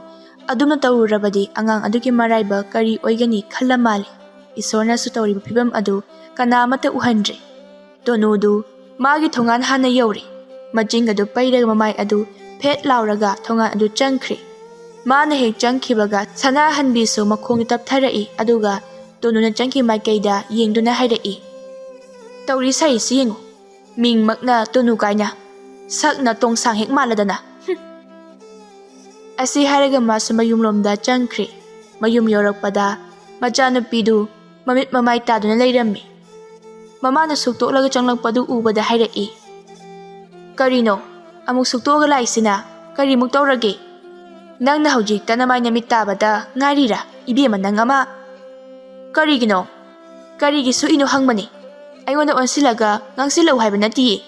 ꯑꯗꯨꯝꯅ ꯇꯧꯔꯨꯔꯕꯗꯤ ꯑꯉꯥꯡ ꯑꯗꯨꯒꯤ ꯃꯔꯥꯏꯕꯛ ꯀꯔꯤ ꯑꯣꯏꯒꯅꯤ ꯈꯜꯂ ꯃꯥꯜꯂꯤ꯫ ꯏꯁꯣꯔꯅꯁꯨ ꯇꯧꯔꯤꯕ ꯐꯤꯕꯝ ꯑꯗꯨ ꯀꯅꯥ ꯑꯃꯠꯇ ꯎꯍꯟꯗ꯭ꯔꯦ꯫ ꯇꯣꯅꯨꯗꯨ ꯃꯥꯒꯤ ꯊꯣꯡꯒꯥꯟ ꯍꯥꯟꯅ ꯌꯧꯔꯦ꯫ ꯃꯆꯤꯡ ꯑꯗꯨ ꯄꯩꯔꯒ ꯃꯃꯥꯏ ꯑꯗꯨ ꯐꯦꯠ ꯂꯥꯎꯔꯒ ꯊꯣꯡꯒꯥꯟ ꯑꯗꯨ ꯆꯪꯈ꯭ꯔꯦ꯫ ꯃꯥꯅ ꯍꯦꯛ ꯆꯪꯈꯤꯕꯒ ꯁꯅꯥꯍꯟꯕꯤꯁꯨ ꯃꯈꯣꯡꯗ ꯇꯞꯊꯔꯛꯏ, ꯑꯗꯨꯒ ꯇꯣꯅꯨꯅ ꯆꯪꯈꯤꯕ ꯃꯥꯏꯀꯩꯗ ꯌꯦꯡꯗꯨꯅ ꯍꯥꯏꯔꯛꯏ, "ꯇꯧꯔꯤ ꯁꯥꯔꯤꯁꯤ ꯌꯦꯡꯉꯨ, ꯃꯤꯡꯃꯛꯅ ꯇꯣꯅꯨ ꯀꯥꯏꯅ, ꯁꯛꯅ ꯇꯣꯡꯁꯥꯡ ꯍꯦꯛ ꯃꯥꯜꯂꯗꯅ꯫ ꯍꯨꯝ!" ꯑꯁꯤ ꯍꯥꯏꯔꯒ ꯃꯥꯁꯨ ꯃꯌꯨꯝꯂꯣꯝꯗ ꯆꯪꯈ꯭ꯔꯦ꯫ ꯃꯌꯨꯝ ꯌꯧꯔꯛꯄꯗ ꯃꯆꯥꯅꯨꯄꯤꯗꯨ ꯃꯃꯤꯠ ꯃꯃꯥꯏ ꯇꯥꯗꯨꯅ ꯂꯩꯔꯝꯃꯤ꯫ ꯃꯃꯥꯅ ꯁꯨꯛꯇꯣꯛꯂꯒ ꯆꯪꯂꯛꯄꯗꯨ ꯎꯕꯗ ꯍꯥꯏꯔꯛꯏ, "ꯀꯔꯤꯅꯣ? ꯑꯃꯨꯛ ꯁꯨꯛꯇꯣꯛꯑꯒ ꯂꯥꯛꯏꯁꯤꯅ? ꯀꯔꯤꯃꯨꯛ ꯇꯧꯔꯒꯦ? ꯅꯪꯅ ꯍꯧꯖꯤꯛꯇ ꯅꯃꯥꯏ ꯅꯃꯤꯠ ꯇꯥꯕꯗ ꯉꯥꯏꯔꯤꯔꯥ? ꯏꯕꯦꯝꯃ, ꯅꯪ ꯑꯃ!" "ꯀꯔꯤꯒꯤꯅꯣ? ꯀꯔꯤꯒꯤ ꯁꯨꯛꯏꯅꯣ ꯍꯪꯕꯅꯤ꯫ ꯑꯩꯉꯣꯟꯗ ꯑꯣꯟꯁꯤꯜꯂꯒ ꯉꯥꯡꯁꯤꯜꯂꯛꯎ ꯍꯥꯏꯕ ꯅꯠꯇꯤꯌꯦ꯫"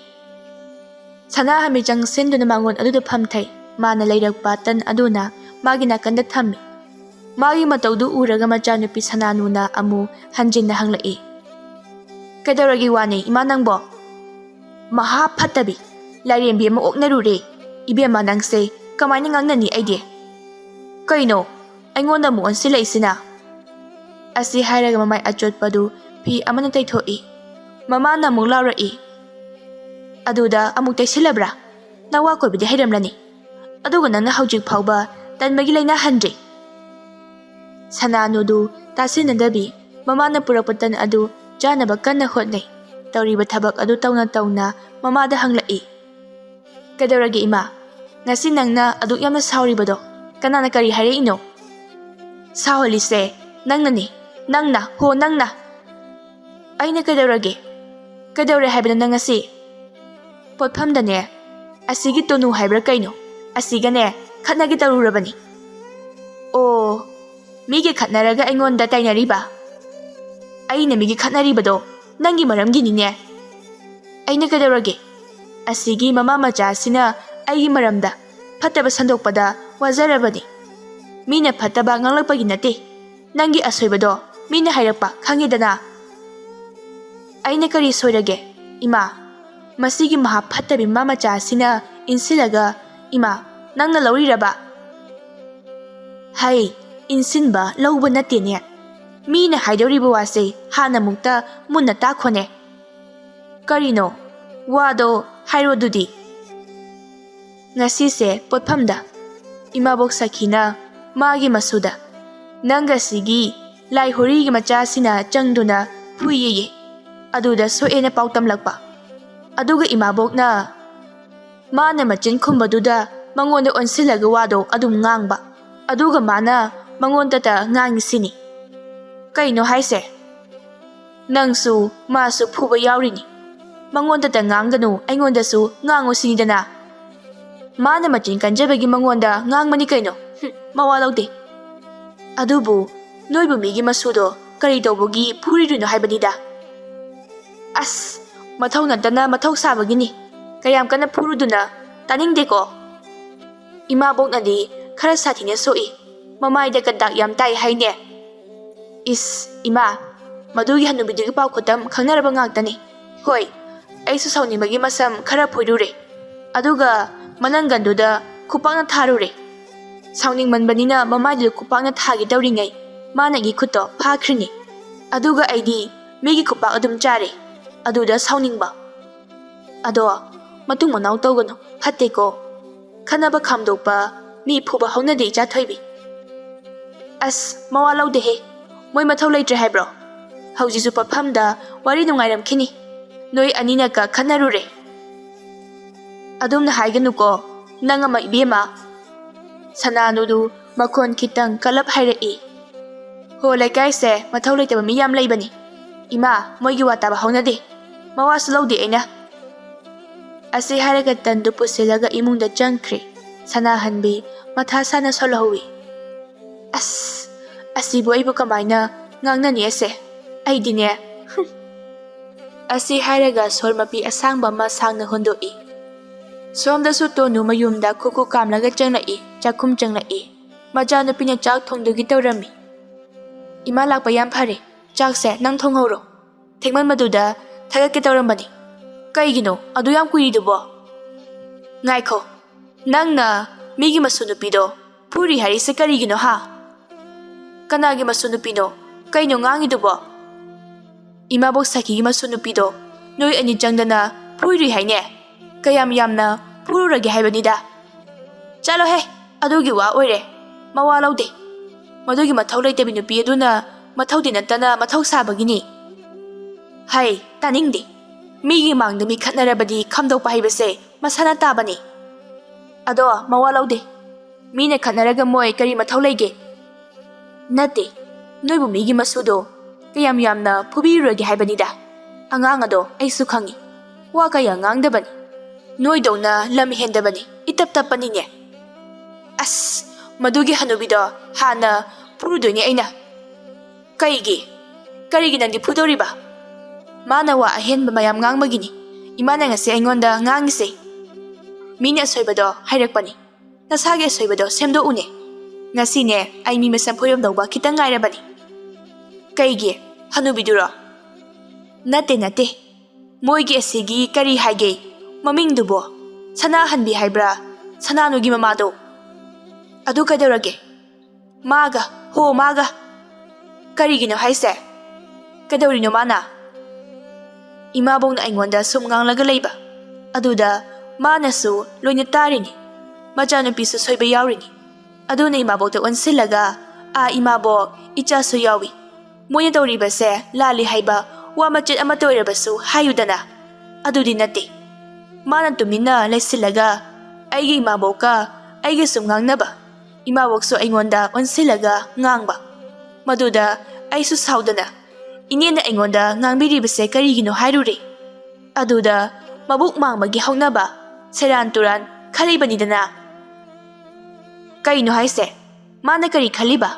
ꯁꯅꯥꯍꯟꯕꯤ ꯆꯪꯁꯤꯟꯗꯨꯅ ꯃꯉꯣꯟ ꯑꯗꯨꯗ ꯐꯝꯊꯩ꯫ ꯃꯥꯅ ꯂꯩꯔꯛꯄ ꯇꯟ ꯑꯗꯨꯅ ꯃꯥꯒꯤ ꯅꯥꯀꯟꯗ ꯊꯝꯃꯤ꯫ ꯃꯥꯒꯤ ꯃꯇꯧꯗꯨ ꯎꯔꯒ ꯃꯆꯥꯅꯨꯄꯤ ꯁꯅꯥꯅꯨꯅ ꯑꯃꯨꯛ ꯍꯟꯖꯤꯟꯅ ꯍꯪꯂꯛꯏ, "ꯀꯩꯗꯧꯔꯒꯦ ꯋꯥꯅꯦ, ꯏꯃꯥ ꯅꯪꯕꯣ?" "ꯃꯍꯥ ꯐꯠꯇꯕꯤ, ꯂꯥꯏꯔꯦꯝꯕꯤ ꯑꯃ ꯑꯣꯛꯅꯔꯨꯔꯦ꯫ ꯏꯕꯦꯝꯃ, ꯅꯪꯁꯦ ꯀꯃꯥꯏꯅ ꯉꯥꯡꯅꯅꯤ ꯑꯩꯗꯤ?" "ꯀꯩꯅꯣ, ꯑꯩꯉꯣꯟꯗ ꯑꯃꯨꯛ ꯑꯣꯟꯁꯤꯜꯂꯛꯏꯁꯤꯅ?" ꯑꯁꯤ ꯍꯥꯏꯔꯒ ꯃꯃꯥꯏ ꯑꯆꯣꯠꯄꯗꯨ ꯐꯤ ꯑꯃꯅ ꯇꯩꯊꯣꯛꯏ꯫ ꯃꯃꯥꯅ ꯑꯃꯨꯛ ꯂꯥꯎꯔꯛꯏ, "ꯑꯗꯨꯗ ꯑꯃꯨꯛ ꯇꯩꯁꯤꯜꯂꯕ꯭ꯔꯥ? ꯅꯋꯥ ꯀꯣꯏꯕꯗꯤ ꯍꯩꯔꯝꯂꯅꯤ꯫ ꯑꯗꯨꯒ ꯅꯪꯅ ꯍꯧꯖꯤꯛ ꯐꯥꯎꯕ ꯇꯟꯕꯒꯤ ꯂꯥꯏꯅꯥ ꯍꯟꯗ꯭ꯔꯤ꯫" ꯁꯅꯥꯅꯨꯗꯨ ꯇꯥꯁꯤꯟꯅꯗꯕꯤ ꯃꯃꯥꯅ ꯄꯨꯔꯛꯄ ꯇꯟ ꯑꯗꯨ ꯆꯥꯅꯕ ꯀꯟꯅ ꯍꯣꯠꯅꯩ꯫ ꯇꯧꯔꯤꯕ ꯊꯕꯛ ꯑꯗꯨ ꯇꯧꯅ ꯇꯧꯅ ꯃꯃꯥꯗ ꯍꯪꯂꯛꯏ, "ꯀꯩꯗꯧꯔꯒꯦ ꯏꯃꯥ? ꯉꯁꯤ ꯅꯪꯅ ꯑꯗꯨꯛ ꯌꯥꯝꯅ ꯁꯥꯎꯔꯤꯕꯗꯣ?" ꯀꯅꯥꯅ ꯀꯔꯤ ꯍꯥꯏꯔꯛꯏꯅꯣ? ꯁꯥꯎꯍꯜꯂꯤꯁꯦ ꯅꯪꯅꯅꯤ, ꯅꯪꯅ, ꯍꯣ ꯅꯪꯅ꯫ ꯑꯩꯅ ꯀꯩꯗꯧꯔꯒꯦ? ꯀꯩꯗꯧꯔꯦ ꯍꯥꯏꯕꯅꯣ ꯅꯪ ꯉꯁꯤ? ꯄꯣꯠꯐꯝꯗꯅꯦ, ꯑꯁꯤꯒꯤ ꯇꯣꯅꯨ ꯍꯥꯏꯕ꯭ꯔꯥ ꯀꯩꯅꯣ, ꯑꯁꯤꯒꯅꯦ ꯈꯠꯅꯒꯦ ꯇꯧꯔꯨꯔꯕꯅꯤ꯫ ꯑꯣ, ꯃꯤꯒ ꯈꯠꯅꯔꯒ ꯑꯩꯉꯣꯟꯗ ꯇꯥꯏꯅꯔꯤꯕ? ꯑꯩꯅ ꯃꯤꯒ ꯈꯠꯅꯔꯤꯕꯗꯣ ꯅꯪꯒꯤ ꯃꯔꯝꯒꯤꯅꯤꯅꯦ꯫ ꯑꯩꯅ ꯀꯩꯗꯧꯔꯒꯦ? ꯑꯁꯤꯒꯤ ꯃꯃꯥ ꯃꯆꯥꯁꯤꯅ ꯑꯩꯒꯤ ꯃꯔꯝꯗ ꯐꯠꯇꯕ ꯁꯟꯗꯣꯛꯄꯗ ꯋꯥꯖꯔꯕꯅꯤ꯫ ꯃꯤꯅ ꯐꯠꯇꯕ ꯉꯥꯡꯂꯛꯄꯒꯤ ꯅꯠꯇꯦ, ꯅꯪꯒꯤ ꯑꯁꯣꯏꯕꯗꯣ ꯃꯤꯅ ꯍꯥꯏꯔꯛꯄ ꯈꯪꯉꯤꯗꯅ꯫ ꯑꯩꯅ ꯀꯔꯤ ꯁꯣꯏꯔꯒꯦ? ꯏꯃꯥ, ꯃꯁꯤꯒꯤ ꯃꯍꯥ ꯐꯠꯇꯕꯤ ꯃꯃꯥ ꯃꯆꯥꯁꯤꯅ ꯏꯟꯁꯤꯜꯂꯒ, ꯏꯃꯥ, ꯅꯪꯅ ꯂꯧꯔꯤꯔꯕ? ꯍꯩ, ꯏꯟꯁꯤꯟꯕ ꯂꯧꯕ ꯅꯠꯇꯦꯅꯦ꯫ ꯃꯤꯅ ꯍꯥꯏꯗꯧꯔꯤꯕ ꯋꯥꯁꯦ ꯍꯥꯟꯅ ꯑꯃꯨꯛꯇ ꯃꯨꯟꯅ ꯇꯥꯈꯣꯅꯦ꯫ ꯀꯔꯤꯅꯣ? ꯋꯥꯗꯣ ꯍꯥꯏꯔꯣ ꯑꯗꯨꯗꯤ꯫ ꯉꯁꯤꯁꯦ ꯄꯣꯠꯐꯝꯗ ꯏꯃꯥꯕꯣꯛ ꯁꯈꯤꯅ ꯃꯥꯒꯤ ꯃꯁꯨꯗ, "ꯅꯪꯒ ꯁꯤꯒꯤ ꯂꯥꯏ ꯍꯣꯔꯤꯒꯤ ꯃꯆꯥꯁꯤꯅ ꯆꯪꯗꯨꯅ ꯐꯨꯏꯌꯦꯌꯦ꯫ ꯑꯗꯨꯗ ꯁꯣꯛꯑꯦꯅ ꯄꯥꯎ ꯇꯝꯂꯛꯄ꯫ ꯑꯗꯨꯒ ꯏꯃꯥꯕꯣꯛꯅ ꯃꯥꯅ ꯃꯆꯤꯟ ꯈꯨꯝꯕꯗꯨꯗ ꯃꯉꯣꯟꯗ ꯑꯣꯟꯁꯤꯜꯂꯒ ꯋꯥꯗꯣ ꯑꯗꯨꯝ ꯉꯥꯡꯕ꯫ ꯑꯗꯨꯒ ꯃꯥꯅ ꯃꯉꯣꯟꯗꯇ ꯉꯥꯡꯉꯤꯁꯤꯅꯤ꯫ ꯀꯩꯅꯣ ꯍꯥꯏꯁꯦ? ꯅꯪꯁꯨ ꯃꯥꯁꯨ ꯐꯨꯕ ꯌꯥꯎꯔꯤꯅꯤ꯫ ꯃꯉꯣꯟꯗꯇ ꯉꯥꯡꯒꯅꯨ, ꯑꯩꯉꯣꯟꯗꯁꯨ ꯉꯥꯡꯉꯨ ꯁꯤꯅꯤꯗꯅ꯫ ꯃꯥꯅ ꯃꯆꯤꯟ ꯀꯟꯖꯕꯒꯤ ꯃꯉꯣꯟꯗ ꯉꯥꯡꯕꯅꯤ ꯀꯩꯅꯣ꯫ ꯍꯨꯝ, ꯃꯋꯥ ꯂꯧꯗꯦ꯫ ꯑꯗꯨꯕꯨ ꯅꯣꯏꯕꯨ ꯃꯤꯒꯤ ꯃꯁꯨꯗꯣ ꯀꯔꯤ ꯇꯧꯕꯒꯤ ꯐꯨꯔꯤꯔꯤꯅꯣ ꯍꯥꯏꯕꯅꯤꯗ?" "ꯑꯁ, ꯃꯊꯧ ꯅꯠꯇꯅ ꯃꯊꯧ ꯁꯥꯕꯒꯤꯅꯤ꯫ ꯀꯌꯥꯝ ꯀꯟꯅ ꯐꯨꯔꯨꯗꯨꯅ? ꯇꯥꯅꯤꯡꯗꯦꯀꯣ?" ꯏꯃꯥꯕꯣꯛꯅꯗꯤ ꯈꯔ ꯁꯥꯊꯤꯅ ꯁꯣꯛꯏ꯫ ꯃꯃꯥꯏꯗ ꯀꯟꯇꯥꯛ ꯌꯥꯝ ꯇꯥꯏ ꯍꯥꯏꯅꯦ꯫ "ꯏꯁ, ꯏꯃꯥ, ꯃꯗꯨꯒꯤ ꯍꯅꯨꯕꯤꯗꯨꯒꯤ ꯄꯥꯎ ꯈꯨꯇꯝ ꯈꯪꯅꯔꯕ ꯉꯥꯛꯇꯅꯤ꯫ ꯍꯣꯏ, ꯑꯩꯁꯨ ꯁꯥꯎꯅꯤꯡꯕꯒꯤ ꯃꯁꯝ ꯈꯔ ꯐꯣꯏꯔꯨꯔꯦ꯫ ꯑꯗꯨꯒ ꯃꯅꯪꯒꯟꯗꯨꯗ ꯈꯨꯄꯥꯛꯅ ꯊꯥꯔꯨꯔꯦ꯫ ꯁꯥꯎꯅꯤꯡꯃꯟꯕꯅꯤꯅ ꯃꯃꯥꯏꯗꯨꯗ ꯈꯨꯄꯥꯛꯅ ꯊꯥꯒꯦ ꯇꯧꯔꯤꯉꯩ ꯃꯥꯅ ꯑꯩꯒꯤ ꯈꯨꯠꯇꯣ ꯐꯥꯈ꯭ꯔꯤꯅꯤ꯫ ꯑꯗꯨꯒ ꯑꯩꯗꯤ ꯃꯤꯒꯤ ꯈꯨꯄꯥꯛ ꯑꯗꯨꯝ ꯆꯥꯔꯦ꯫ ꯑꯗꯨꯗ ꯁꯥꯎꯅꯤꯡꯕ꯫ ꯑꯗꯣ ꯃꯇꯨꯡ ꯃꯅꯥꯎ ꯇꯧꯒꯅꯨ, ꯐꯠꯇꯦꯀꯣ꯫ ꯈꯠꯅꯕ ꯈꯥꯝꯗꯣꯛꯄ, ꯃꯤ ꯐꯨꯕ ꯍꯧꯅꯗꯦ, ꯏꯆꯥ ꯊꯣꯏꯕꯤ꯫ ꯑꯁ, ꯃꯋꯥ ꯂꯧꯗꯦꯍꯦ꯫ ꯃꯣꯏ ꯃꯊꯧ ꯂꯩꯇ꯭ꯔꯦ ꯍꯥꯏꯕ꯭ꯔꯣ? ꯍꯧꯖꯤꯛꯁꯨ ꯄꯣꯠꯐꯝꯗ ꯋꯥꯔꯤ ꯅꯨꯡꯉꯥꯏꯔꯝꯈꯤꯅꯤ꯫ ꯅꯣꯏ ꯑꯅꯤꯅ ꯀ ꯈꯠꯅꯔꯨꯔꯦ꯫ ꯑꯗꯨꯝꯅ ꯍꯥꯏꯒꯅꯨꯀꯣ, ꯅꯪ ꯑꯃ ꯏꯕꯦꯝꯃ꯫ ꯁꯅꯥꯅꯨꯗꯨ ꯃꯈꯣꯟ ꯈꯤꯇꯪ ꯀꯜꯂꯞ ꯍꯥꯏꯔꯛꯏ꯫ "ꯍꯣ, ꯂꯩꯀꯥꯏꯁꯦ ꯃꯊꯧ ꯂꯩꯇꯕ ꯃꯤ ꯌꯥꯝ ꯂꯩꯕꯅꯤ꯫ ꯏꯃꯥ, ꯃꯣꯏꯒꯤ ꯋꯥ ꯇꯥꯕ ꯍꯧꯅꯗꯦ꯫ ꯃꯋꯥꯁꯨ ꯂꯧꯗꯦ ꯑꯩꯅ"꯫ ꯑꯁꯤ ꯍꯥꯏꯔꯒ ꯇꯟꯗꯨ ꯄꯨꯁꯤꯜꯂꯒ ꯏꯃꯨꯡꯗ ꯆꯪꯈ꯭ꯔꯦ꯫ ꯁꯅꯥꯍꯟꯕꯤ ꯃꯊꯥ ꯁꯥꯅ ꯁꯣꯜꯍꯧꯏ꯫ "ꯑꯁ, ꯑꯁꯤꯕꯨ ꯑꯩꯕꯨ ꯀꯃꯥꯏꯅ ꯉꯥꯡꯅꯅꯤ ꯑꯁꯦ? ꯑꯩꯗꯤꯅꯦ, ꯍꯨꯝ"꯫ ꯑꯁꯤ ꯍꯥꯏꯔꯒ ꯁꯣꯔ ꯃꯄꯤ ꯑꯁꯥꯡꯕ ꯑꯃ ꯁꯥꯡꯅ ꯍꯣꯟꯗꯣꯛꯏ꯫ ꯁꯣꯝꯗꯁꯨ ꯇꯣꯅꯨ ꯃꯌꯨꯝꯗ ꯈꯨꯀꯨ ꯀꯥꯝꯂꯒ ꯆꯪꯂꯛꯏ, ꯆꯥꯛꯈꯨꯝ ꯆꯪꯂꯛꯏ꯫ ꯃꯆꯥꯅꯨꯄꯤꯅ ꯆꯥꯛ ꯊꯣꯡꯗꯨꯒꯤ ꯇꯧꯔꯝꯃꯤ꯫ "ꯏꯃꯥ ꯂꯥꯛꯄ ꯌꯥꯝ ꯐꯔꯦ꯫ ꯆꯥꯛꯁꯦ ꯅꯪ ꯊꯣꯡꯍꯧꯔꯣ꯫ ꯊꯦꯡꯃꯟꯕꯗꯨꯗ ꯊꯥꯒꯠꯀꯦ ꯇꯧꯔꯝꯕꯅꯤ"꯫ "ꯀꯩꯒꯤꯅꯣ ꯑꯗꯨ ꯌꯥꯝ ꯀꯨꯏꯔꯤꯗꯨꯕꯣ?" "ꯉꯥꯏꯈꯣ, ꯅꯪꯅ ꯃꯤꯒꯤ ꯃꯁꯨ ꯅꯨꯄꯤꯗꯣ ꯐꯨꯔꯤ ꯍꯥꯏꯔꯤꯁꯦ ꯀꯔꯤꯒꯤꯅꯣ, ꯍꯥ? ꯀꯅꯥꯒꯤ ꯃꯁꯨ ꯅꯨꯄꯤꯅꯣ? ꯀꯩꯅꯣ ꯉꯥꯡꯉꯤꯗꯨꯕꯣ?" "ꯏꯃꯥꯕꯣꯛ ꯁꯈꯤꯒꯤ ꯃꯁꯨ ꯅꯨꯄꯤꯗꯣ ꯅꯣꯏ ꯑꯅꯤ ꯆꯪꯗꯅ ꯐꯨꯏꯔꯨꯏ ꯍꯥꯏꯅꯦ꯫ ꯀꯌꯥꯝ ꯌꯥꯝꯅ ꯐꯨꯔꯨꯔꯒꯦ ꯍꯥꯏꯕꯅꯤꯗ"꯫ "ꯆꯠꯂꯣꯍꯦ, ꯑꯗꯨꯒꯤ ꯋꯥ ꯑꯣꯏꯔꯦ꯫ ꯃꯋꯥ ꯂꯧꯗꯦ꯫ ꯃꯗꯨꯒꯤ ꯃꯊꯧ ꯂꯩꯇꯕꯤ ꯅꯨꯄꯤ ꯑꯗꯨꯅ ꯃꯊꯧꯗꯤ ꯅꯠꯇꯅ ꯃꯊꯧ ꯁꯥꯕꯒꯤꯅꯤ"꯫ "ꯍꯩ, ꯇꯥꯅꯤꯡꯗꯦ꯫ ꯃꯤꯒꯤ ꯃꯥꯡꯗ ꯃꯤ ꯈꯠꯅꯔꯕꯗꯤ ꯈꯝꯗꯣꯛꯄ ꯍꯩꯕꯁꯦ ꯃꯁꯥꯅ ꯇꯥꯕꯅꯤ"꯫ "ꯑꯗꯣ ꯃꯋꯥ ꯂꯧꯗꯦ꯫ ꯃꯤꯅ ꯈꯠꯅꯔꯒ ꯃꯣꯏ ꯀꯔꯤ ꯃꯊꯧ ꯂꯩꯒꯦ? ꯅꯠꯇꯦ, ꯅꯣꯏꯕꯨ ꯃꯤꯒꯤ ꯃꯁꯨꯗꯣ ꯀꯌꯥꯝ ꯌꯥꯝꯅ ꯐꯨꯕꯤꯔꯨꯔꯒꯦ ꯍꯥꯏꯕꯅꯤꯗ꯫ ꯑꯉꯥꯡ ꯑꯗꯣ ꯑꯩꯁꯨ ꯈꯪꯉꯤ꯫ ꯋꯥ ꯀꯌꯥ ꯉꯥꯡꯗꯕꯅꯤ꯫ ꯅꯣꯏꯗꯧꯅ ꯂꯝ ꯍꯦꯟꯗꯕꯅꯤ, ꯏꯇꯞ ꯇꯞꯄꯅꯤꯅꯦ"꯫ "ꯑꯁ, ꯃꯗꯨꯒꯤ ꯍꯅꯨꯕꯤꯗꯣ ꯍꯥꯟꯅ ꯐꯨꯔꯨꯗꯣꯏꯅꯦ ꯑꯩꯅ"꯫ "ꯀꯩꯒꯤ? ꯀꯔꯤꯒꯤ ꯅꯪꯗꯤ ꯐꯨꯗꯧꯔꯤꯕ?" "ꯃꯥꯅ ꯋꯥ ꯑꯍꯦꯟꯕ ꯃꯌꯥꯝ ꯉꯥꯡꯕꯒꯤꯅꯤ꯫ ꯏꯃꯥꯅ ꯉꯁꯤ ꯑꯩꯉꯣꯟꯗ ꯉꯥꯡꯉꯤꯁꯦ"꯫ "ꯃꯤꯅ ꯑꯁꯣꯏꯕꯗꯣ ꯍꯥꯏꯔꯛꯄꯅꯤ꯫ ꯅꯁꯥꯒꯤ ꯑꯁꯣꯏꯕꯗꯣ ꯁꯦꯝꯗꯣꯛꯎꯅꯦ꯫ ꯉꯁꯤꯅꯦ, ꯑꯩ ꯃꯤ ꯃꯁꯝ ꯐꯣꯏꯔꯝꯗꯧꯕ ꯈꯤꯇꯪ ꯉꯥꯏꯔꯕꯅꯤ"꯫ "ꯀꯩꯒꯤ? ꯍꯅꯨꯕꯤꯗꯨꯔꯣ?" "ꯅꯠꯇꯦ, ꯅꯠꯇꯦ꯫ ꯃꯣꯏꯒꯤ ꯑꯁꯤꯒꯤ ꯀꯔꯤ ꯍꯥꯏꯒꯦ? ꯃꯃꯤꯡꯗꯨꯕꯣ? ꯁꯅꯥꯍꯟꯕꯤ ꯍꯥꯏꯕ꯭ꯔꯥ? ꯁꯅꯥꯅꯨꯒꯤ ꯃꯃꯥꯗꯣ?" "ꯑꯗꯨ ꯀꯩꯗꯧꯔꯒꯦ?" "ꯃꯥꯒ, ꯍꯣ, ꯃꯥꯒ"꯫ "ꯀꯔꯤꯒꯤꯅꯣ ꯍꯥꯏꯁꯦ? ꯀꯩꯗꯧꯔꯤꯅꯣ ꯃꯥꯅ?" ꯏꯃꯥꯕꯣꯛꯅ ꯑꯩꯉꯣꯟꯗ ꯁꯨꯝ ꯉꯥꯡꯂꯒ ꯂꯩꯕ꯫ ꯑꯗꯨꯗ ꯃꯥꯅꯁꯨ ꯂꯣꯏꯅ ꯇꯥꯔꯤꯅꯤ꯫ ꯃꯆꯥꯅꯨꯄꯤꯁꯨ ꯁꯣꯏꯕ ꯌꯥꯎꯔꯤꯅꯤ꯫ ꯑꯗꯨꯅ ꯏꯃꯥꯕꯣꯛꯇ ꯑꯣꯟꯁꯤꯜꯂꯒ, "ꯑꯥ, ꯏꯃꯥꯕꯣꯛ, ꯏꯆꯥꯁꯨ ꯌꯥꯎꯏ꯫ ꯃꯣꯏꯅ ꯇꯧꯔꯤꯕꯁꯦ ꯂꯥꯜꯂꯤ ꯍꯥꯏꯕ ꯋꯥ ꯃꯆꯦꯠ ꯑꯃꯠꯇ ꯑꯣꯏꯔꯕꯁꯨ ꯍꯥꯏꯌꯨꯗꯅ"꯫ ꯑꯗꯨꯗꯤ ꯅꯠꯇꯦ꯫ ꯃꯥꯅ ꯇꯨꯃꯤꯟꯅ ꯂꯩꯁꯤꯜꯂꯒ ꯑꯩꯒꯤ ꯏꯃꯥꯕꯣꯛꯀ ꯑꯩꯒ ꯁꯨꯝ ꯉꯥꯡꯅꯕ꯫ ꯏꯃꯥꯕꯣꯛꯁꯨ ꯑꯩꯉꯣꯟꯗ ꯑꯣꯟꯁꯤꯜꯂꯒ ꯉꯥꯡꯕ꯫ ꯃꯗꯨꯗ ꯑꯩꯁꯨ ꯁꯥꯎꯗꯅ, "ꯏꯅꯦꯅ ꯑꯩꯉꯣꯟꯗ ꯉꯥꯡꯕꯤꯔꯤꯕꯁꯦ ꯀꯔꯤꯒꯤꯅꯣ?" ꯍꯥꯏꯔꯨꯔꯦ꯫ ꯑꯗꯨꯗ ꯃꯕꯨꯛ ꯃꯥꯡꯕꯒꯤ ꯍꯧꯅꯕ, ꯁꯦꯔꯥꯟ ꯇꯨꯔꯥꯟ ꯈꯜꯂꯤꯕꯅꯤꯗꯅ꯫ "ꯀꯩꯅꯣ ꯍꯥꯏꯁꯦ? ꯃꯥꯅ ꯀꯔꯤ ꯈꯜꯂꯤꯕ?"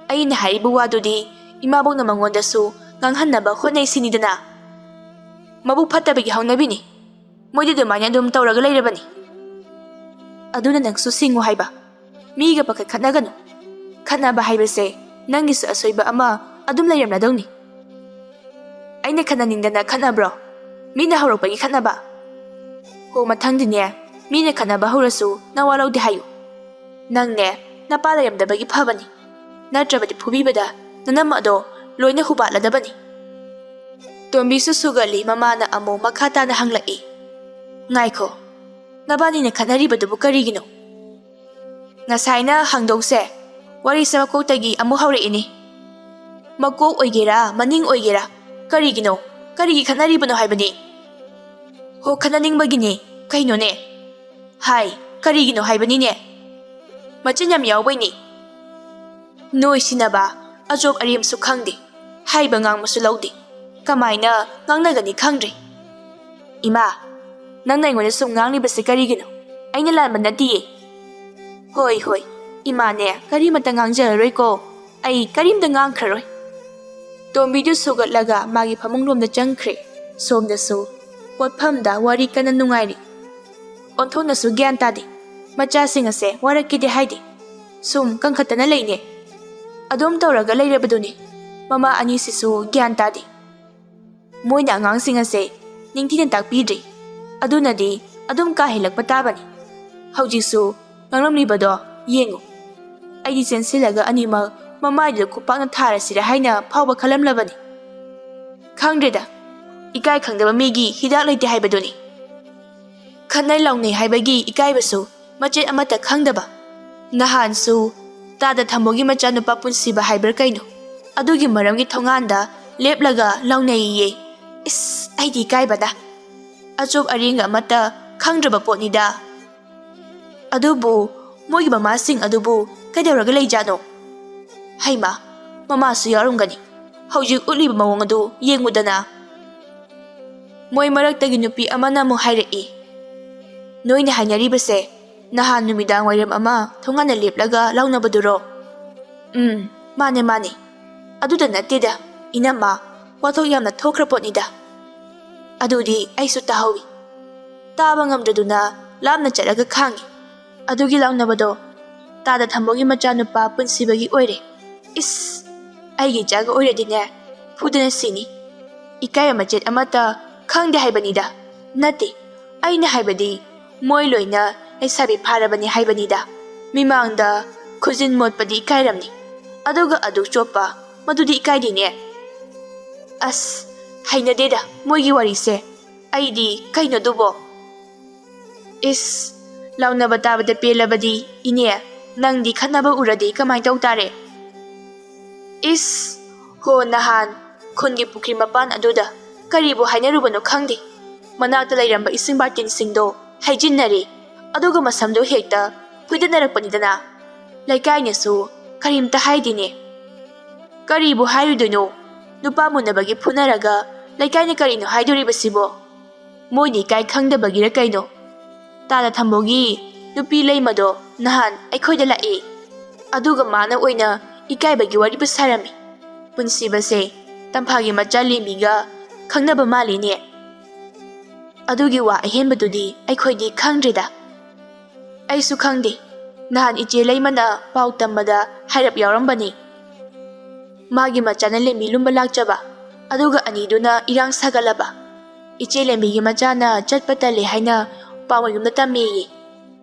ꯑꯩꯅ ꯍꯥꯏꯔꯤꯕ ꯋꯥꯗꯨꯗꯤ ꯏꯃꯥꯕꯣꯛꯅ ꯃꯉꯣꯟꯗꯁꯨ ꯉꯥꯡꯍꯟꯅꯕ ꯍꯣꯠꯅꯩ ꯁꯤꯅꯤꯗꯅ꯫ ꯃꯕꯨꯛ ꯐꯠꯇꯕꯒꯤ ꯍꯧꯅꯕꯤꯅꯤ꯫ ꯃꯣꯏꯗꯤ ꯑꯗꯨꯃꯥꯏꯅ ꯑꯗꯨꯝ ꯇꯧꯔꯒ ꯂꯩꯔꯕꯅꯤ꯫ ꯑꯗꯨꯅ ꯅꯪꯁꯨ ꯁꯤꯡꯉꯨ ꯍꯥꯏꯕ꯫ ꯃꯤꯒ ꯄꯪꯈꯠ ꯈꯠꯅꯒꯅꯨ꯫ ꯈꯠꯅꯕ ꯍꯥꯏꯕꯁꯦ ꯅꯪꯒꯤꯁꯨ ꯑꯁꯣꯏꯕ ꯑꯃ ꯑꯗꯨꯝ ꯂꯩꯔꯝꯂꯗꯧꯅꯤ꯫ ꯑꯩꯅ ꯈꯠꯅꯅꯤꯡꯗꯅ ꯈꯠꯅꯕ꯭ꯔꯣ? ꯃꯤꯅ ꯍꯧꯔꯛꯄꯒꯤ ꯈꯠꯅꯕ? ꯍꯣ, ꯃꯊꯪꯗꯤꯅꯦ, ꯃꯤꯅ ꯈꯠꯅꯕ ꯍꯧꯔꯁꯨ ꯅꯋꯥ ꯂꯧꯗꯦ ꯍꯥꯏꯌꯨ꯫ ꯅꯪꯅꯦ, ꯅꯄꯥ ꯂꯩꯔꯝꯗꯕꯒꯤ ꯐꯕꯅꯤ꯫ ꯅꯠꯇ꯭ꯔꯕꯗꯤ ꯐꯨꯕꯤꯕꯗ ꯅꯅꯝ ꯑꯗꯣ ꯂꯣꯏꯅ ꯍꯨꯕꯥꯠꯂꯗꯕꯅꯤ꯫ ꯇꯣꯝꯕꯤꯁꯨ ꯁꯨꯒꯠꯂꯤ, ꯃꯃꯥꯅ ꯑꯃꯨꯛ ꯃꯈꯥ ꯇꯥꯅ ꯍꯪꯂꯛꯏ, "ꯉꯥꯏꯈꯣ, ꯅꯕꯥꯅꯤꯅ ꯈꯠꯅꯔꯤꯕꯗꯨꯕꯨ ꯀꯔꯤꯒꯤꯅꯣ?" "ꯉꯁꯥꯏꯅ ꯍꯪꯗꯧꯁꯦ, ꯋꯥꯔꯤꯁꯦ ꯃꯀꯣꯛꯇꯒꯤ ꯑꯃꯨꯛ ꯍꯧꯔꯛꯏꯅꯤ꯫ ꯃꯀꯣꯛ ꯑꯣꯏꯒꯦꯔꯥ, ꯃꯅꯤꯡ ꯑꯣꯏꯒꯦꯔꯥ, ꯀꯔꯤꯒꯤꯅꯣ? ꯀꯔꯤꯒꯤ ꯈꯠꯅꯔꯤꯕꯅꯣ ꯍꯥꯏꯕꯅꯤ?" "ꯍꯣ, ꯈꯠꯅꯅꯤꯡꯕꯒꯤꯅꯤ꯫ ꯀꯩꯅꯣꯅꯦ? ꯍꯥꯏ, ꯀꯔꯤꯒꯤꯅꯣ ꯍꯥꯏꯕꯅꯤꯅꯦ? ꯃꯆꯤꯟ ꯌꯥꯝ ꯌꯥꯎꯕꯩꯅꯤ꯫ ꯅꯣꯏ ꯁꯤꯟꯅꯕ ꯑꯆꯣꯞ ꯑꯔꯦꯝꯁꯨ ꯈꯪꯗꯦ, ꯍꯥꯏꯕ ꯉꯥꯡꯕꯁꯨ ꯂꯧꯗꯦ꯫ ꯀꯃꯥꯏꯅ ꯉꯥꯡꯅꯒꯅꯤ ꯈꯪꯗ꯭ꯔꯦ꯫ ꯏꯃꯥ, ꯅꯪꯅ ꯑꯩꯉꯣꯟꯗ ꯁꯨꯝ ꯉꯥꯡꯂꯤꯕꯁꯦ ꯀꯔꯤꯒꯤꯅꯣ? ꯑꯩꯅ ꯂꯥꯟꯕ ꯅꯠꯇꯤꯌꯦ꯫" "ꯍꯣꯏ, ꯍꯣꯏ, ꯏꯃꯥꯅꯦ, ꯀꯔꯤꯃꯇ ꯉꯥꯡꯖꯔꯔꯣꯏꯀꯣ꯫ ꯑꯩ ꯀꯔꯤꯝꯇ ꯉꯥꯡꯈ꯭ꯔꯔꯣꯏ꯫" ꯇꯣꯝꯕꯤꯗꯨ ꯁꯨꯒꯠꯂꯒ ꯃꯥꯒꯤ ꯐꯃꯨꯡꯂꯣꯝꯗ ꯆꯪꯈ꯭ꯔꯦ꯫ ꯁꯣꯝꯗꯁꯨ ꯄꯣꯠꯐꯝꯗ ꯋꯥꯔꯤ ꯀꯟꯅ ꯅꯨꯡꯉꯥꯏꯔꯤ꯫ ꯑꯣꯟꯊꯣꯛꯅꯁꯨ ꯒ꯭ꯌꯥꯟ ꯇꯥꯗꯦ꯫ ꯃꯆꯥꯁꯤꯡ ꯑꯁꯦ ꯋꯥꯔꯛꯀꯦꯗꯤ ꯍꯥꯏꯗꯦ꯫ ꯁꯨꯝ ꯀꯟꯈꯠꯇꯅ ꯂꯩꯅꯦ꯫ ꯑꯗꯨꯝ ꯇꯧꯔꯒ ꯂꯩꯔꯕꯗꯨꯅꯤ꯫ ꯃꯃꯥ ꯑꯅꯤꯁꯤꯁꯨ ꯒ꯭ꯌꯥꯟ ꯇꯥꯗꯦ꯫ ꯃꯣꯏꯅ ꯑꯉꯥꯡꯁꯤꯡ ꯑꯁꯦ ꯅꯤꯡꯊꯤꯅ ꯇꯥꯛꯄꯤꯗ꯭ꯔꯤ꯫ ꯑꯗꯨꯅꯗꯤ ꯑꯗꯨꯝ ꯀꯥ ꯍꯦꯜꯂꯛꯄ ꯇꯥꯕꯅꯤ꯫ ꯍꯧꯖꯤꯛꯁꯨ ꯉꯥꯡꯂꯝꯂꯤꯕꯗꯣ ꯌꯦꯡꯉꯨ꯫ ꯑꯩꯗꯤ ꯆꯦꯟꯁꯤꯜꯂꯒ ꯑꯅꯤꯃꯛ ꯃꯃꯥꯏꯗꯨꯗ ꯈꯨꯄꯥꯛꯅ ꯊꯥꯔꯁꯤꯔꯥ ꯍꯥꯏꯅ ꯐꯥꯎꯕ ꯈꯜꯂꯝꯂꯕꯅꯤ꯫ ꯈꯪꯗ꯭ꯔꯦꯗ, ꯏꯀꯥꯏ ꯈꯪꯗꯕ ꯃꯤꯒꯤ ꯍꯤꯗꯥꯛ ꯂꯩꯇꯦ ꯍꯥꯏꯕꯗꯨꯅꯤ꯫ ꯈꯠꯅ ꯂꯥꯎꯅꯩ ꯍꯥꯏꯕꯒꯤ ꯏꯀꯥꯏꯕꯁꯨ ꯃꯆꯦꯠ ꯑꯃꯠꯇ ꯈꯪꯗꯕ꯫ ꯅꯍꯥꯟꯁꯨ ꯇꯥꯗ ꯊꯝꯕꯣꯒꯤ ꯃꯆꯥꯅꯨꯄꯥ ꯄꯨꯟꯁꯤꯕ ꯍꯥꯏꯕ꯭ꯔꯥ ꯀꯩꯅꯣ, ꯑꯗꯨꯒꯤ ꯃꯔꯝꯒꯤ ꯊꯣꯡꯒꯥꯟꯗ ꯂꯦꯞꯂꯒ ꯂꯥꯎꯅꯩꯌꯦ꯫ ꯏꯁ, ꯑꯩꯗꯤ ꯏꯀꯥꯏꯕꯅ꯫ ꯑꯆꯣꯞ ꯑꯔꯦꯡꯒ ꯑꯃꯠꯇ ꯈꯪꯗ꯭ꯔꯕ ꯄꯣꯠꯅꯤꯗ꯫ ꯑꯗꯨꯕꯨ ꯃꯣꯏꯒꯤ ꯃꯃꯥꯁꯤꯡ ꯑꯗꯨꯕꯨ ꯀꯩꯗꯧꯔꯒ ꯂꯩꯖꯥꯠꯅꯣ? ꯍꯩꯃꯥ, ꯃꯃꯥꯁꯨ ꯌꯥꯎꯔꯝꯒꯅꯤ꯫ ꯍꯧꯖꯤꯛ ꯎꯠꯂꯤꯕ ꯃꯑꯣꯡ ꯑꯗꯨ ꯌꯦꯡꯉꯨꯗꯅ꯫ ꯃꯣꯏ ꯃꯔꯛꯇꯒꯤ ꯅꯨꯄꯤ ꯑꯃꯅ ꯑꯃꯨꯛ ꯍꯥꯏꯔꯛꯏ, "ꯅꯣꯏꯅ ꯍꯥꯏꯅꯔꯤꯕꯁꯦ ꯅꯍꯥꯟ ꯅꯨꯃꯤꯗꯥꯡ ꯋꯥꯏꯔꯝ ꯑꯃ ꯊꯣꯡꯒꯥꯟꯗ ꯂꯦꯞꯂꯒ ꯂꯥꯎꯅꯕꯗꯨꯔꯣ?" "ꯎꯝ, ꯃꯥꯅꯦ, ꯃꯥꯅꯦ꯫ ꯑꯗꯨꯗ ꯅꯠꯇꯦꯗ, ꯏꯅꯝꯃ, ꯋꯥꯊꯣꯛ ꯌꯥꯝꯅ ꯊꯣꯛꯈ꯭ꯔ ꯄꯣꯠꯅꯤꯗ꯫ ꯑꯗꯨꯗꯤ ꯑꯩꯁꯨ ꯇꯥꯍꯧꯏ꯫ ꯇꯥꯕ ꯉꯝꯗ꯭ꯔꯗꯨꯅ ꯂꯥꯞꯅ ꯆꯠꯂꯒ ꯈꯥꯡꯉꯤ꯫ ꯑꯗꯨꯒꯤ ꯂꯥꯎꯅꯕꯗꯣ ꯇꯥꯗ ꯊꯝꯕꯣꯒꯤ ꯃꯆꯥꯅꯨꯄꯥ ꯄꯨꯟꯁꯤꯕꯒꯤ ꯑꯣꯏꯔꯦ꯫ ꯏꯁ, ꯑꯩꯒꯤ ꯏꯆꯥꯒ ꯑꯣꯏꯔꯗꯤꯅꯦ, ꯐꯨꯗꯅ ꯁꯤꯅꯤ꯫ ꯏꯀꯥꯏꯕ ꯃꯆꯦꯠ ꯑꯃꯠꯇ ꯈꯪꯗꯦ ꯍꯥꯏꯕꯅꯤꯗ꯫ ꯅꯠꯇꯦ, ꯑꯩꯅ ꯍꯥꯏꯕꯗꯤ ꯃꯣꯏ ꯂꯣꯏꯅ ꯂꯩꯁꯥꯕꯤ ꯐꯥꯔꯕꯅꯤ ꯍꯥꯏꯕꯅꯤꯗ꯫ ꯃꯤꯃꯥꯡꯗ ꯈꯨꯖꯤꯟ ꯃꯣꯠꯄꯗꯤ ꯏꯀꯥꯏꯔꯝꯅꯤ, ꯑꯗꯨꯒ ꯑꯗꯨ ꯆꯣꯞꯄ, ꯃꯗꯨꯗꯤ ꯏꯀꯥꯏꯗꯦꯅꯦ꯫ ꯑꯁ, ꯍꯩꯅꯗꯦꯗ ꯃꯣꯏꯒꯤ ꯋꯥꯔꯤꯁꯦ꯫ ꯑꯩꯗꯤ ꯀꯩꯅꯣꯗꯨꯕꯣ?" "ꯏꯁ, ꯂꯥꯎꯅꯕ ꯇꯥꯕꯗ ꯄꯦꯜꯂꯕꯗꯤ ꯏꯅꯦ, ꯅꯪꯗꯤ ꯈꯠꯅꯕ ꯎꯔꯗꯤ ꯀꯃꯥꯏ ꯇꯧ ꯇꯥꯔꯦ?" "ꯏꯁ, ꯍꯣ, ꯅꯍꯥꯟ ꯈꯨꯟꯒꯤ ꯄꯨꯈ꯭ꯔꯤ ꯃꯄꯥꯟ ꯑꯗꯨꯗ ꯀꯔꯤꯕꯨ ꯍꯥꯏꯅꯔꯨꯕꯅꯣ ꯈꯪꯗꯦ꯫ ꯃꯅꯥꯛꯇ ꯂꯩꯔꯝꯕ ꯏꯁꯤꯡ ꯕꯥꯔꯇꯤꯟꯁꯤꯡꯗꯣ ꯍꯩꯖꯤꯟꯅꯔꯦ, ꯑꯗꯨꯒ ꯃꯁꯝꯗꯣ ꯍꯦꯛꯇ ꯐꯣꯏꯗꯠꯅꯔꯛꯄꯅꯤꯗꯅ꯫ ꯂꯩꯀꯥꯏꯅꯁꯨ ꯀꯔꯤꯝꯇ ꯍꯥꯏꯗꯦꯅꯦ꯫ ꯀꯔꯤꯕꯨ ꯍꯥꯏꯔꯨꯗꯣꯏꯅꯣ? ꯅꯨꯄꯥ ꯃꯨꯟꯅꯕꯒꯤ ꯐꯨꯅꯔꯒ ꯂꯩꯀꯥꯏꯅ ꯀꯔꯤꯅꯣ ꯍꯥꯏꯗꯣꯔꯤꯕꯁꯤꯕꯣ? ꯃꯣꯏꯅ ꯏꯀꯥꯏ ꯈꯪꯗꯕꯒꯤꯔ ꯀꯩꯅꯣ? ꯇꯥꯗ ꯊꯝꯕꯣꯒꯤ ꯅꯨꯄꯤ ꯂꯩꯃꯗꯣ ꯅꯍꯥꯟ ꯑꯩꯈꯣꯏꯗ ꯂꯥꯛꯑꯦ, ꯑꯗꯨꯒ ꯃꯥꯅ ꯑꯣꯏꯅ ꯏꯀꯥꯏꯕꯒꯤ ꯋꯥꯔꯤꯕꯨ ꯁꯥꯔꯝꯃꯤ꯫ ꯄꯨꯟꯁꯤꯕꯁꯦ ꯇꯝꯐꯥꯒꯤ ꯃꯆꯥ ꯂꯦꯝꯕꯤꯒ ꯈꯪꯅꯕ ꯃꯥꯜꯂꯤꯅꯦ꯫ ꯑꯗꯨꯒꯤ ꯋꯥ ꯑꯍꯦꯟꯕꯗꯨꯗꯤ ꯑꯩꯈꯣꯏꯗꯤ ꯈꯪꯗ꯭ꯔꯦꯗ꯫ ꯑꯩꯁꯨ ꯈꯪꯗꯦ꯫ ꯅꯍꯥꯟ ꯏꯆꯦ ꯂꯩꯃꯅ ꯄꯥꯎ ꯇꯝꯕꯗ ꯍꯥꯏꯔꯞ ꯌꯥꯎꯔꯝꯕꯅꯤ꯫ ꯃꯥꯒꯤ ꯃꯆꯥꯅ ꯂꯦꯝꯕꯤ ꯂꯨꯝꯕ ꯂꯥꯛꯆꯕ, ꯑꯗꯨꯒ ꯑꯅꯤꯗꯨꯅ ꯏꯔꯥꯡ ꯁꯥꯒꯠꯂꯕ꯫ ꯏꯆꯦ ꯂꯦꯝꯕꯤꯒꯤ ꯃꯆꯥꯅ ꯆꯠꯄ ꯇꯜꯂꯦ ꯍꯥꯏꯅ ꯄꯥꯎ ꯃꯌꯨꯝꯗ ꯇꯝꯃꯦꯌꯦ꯫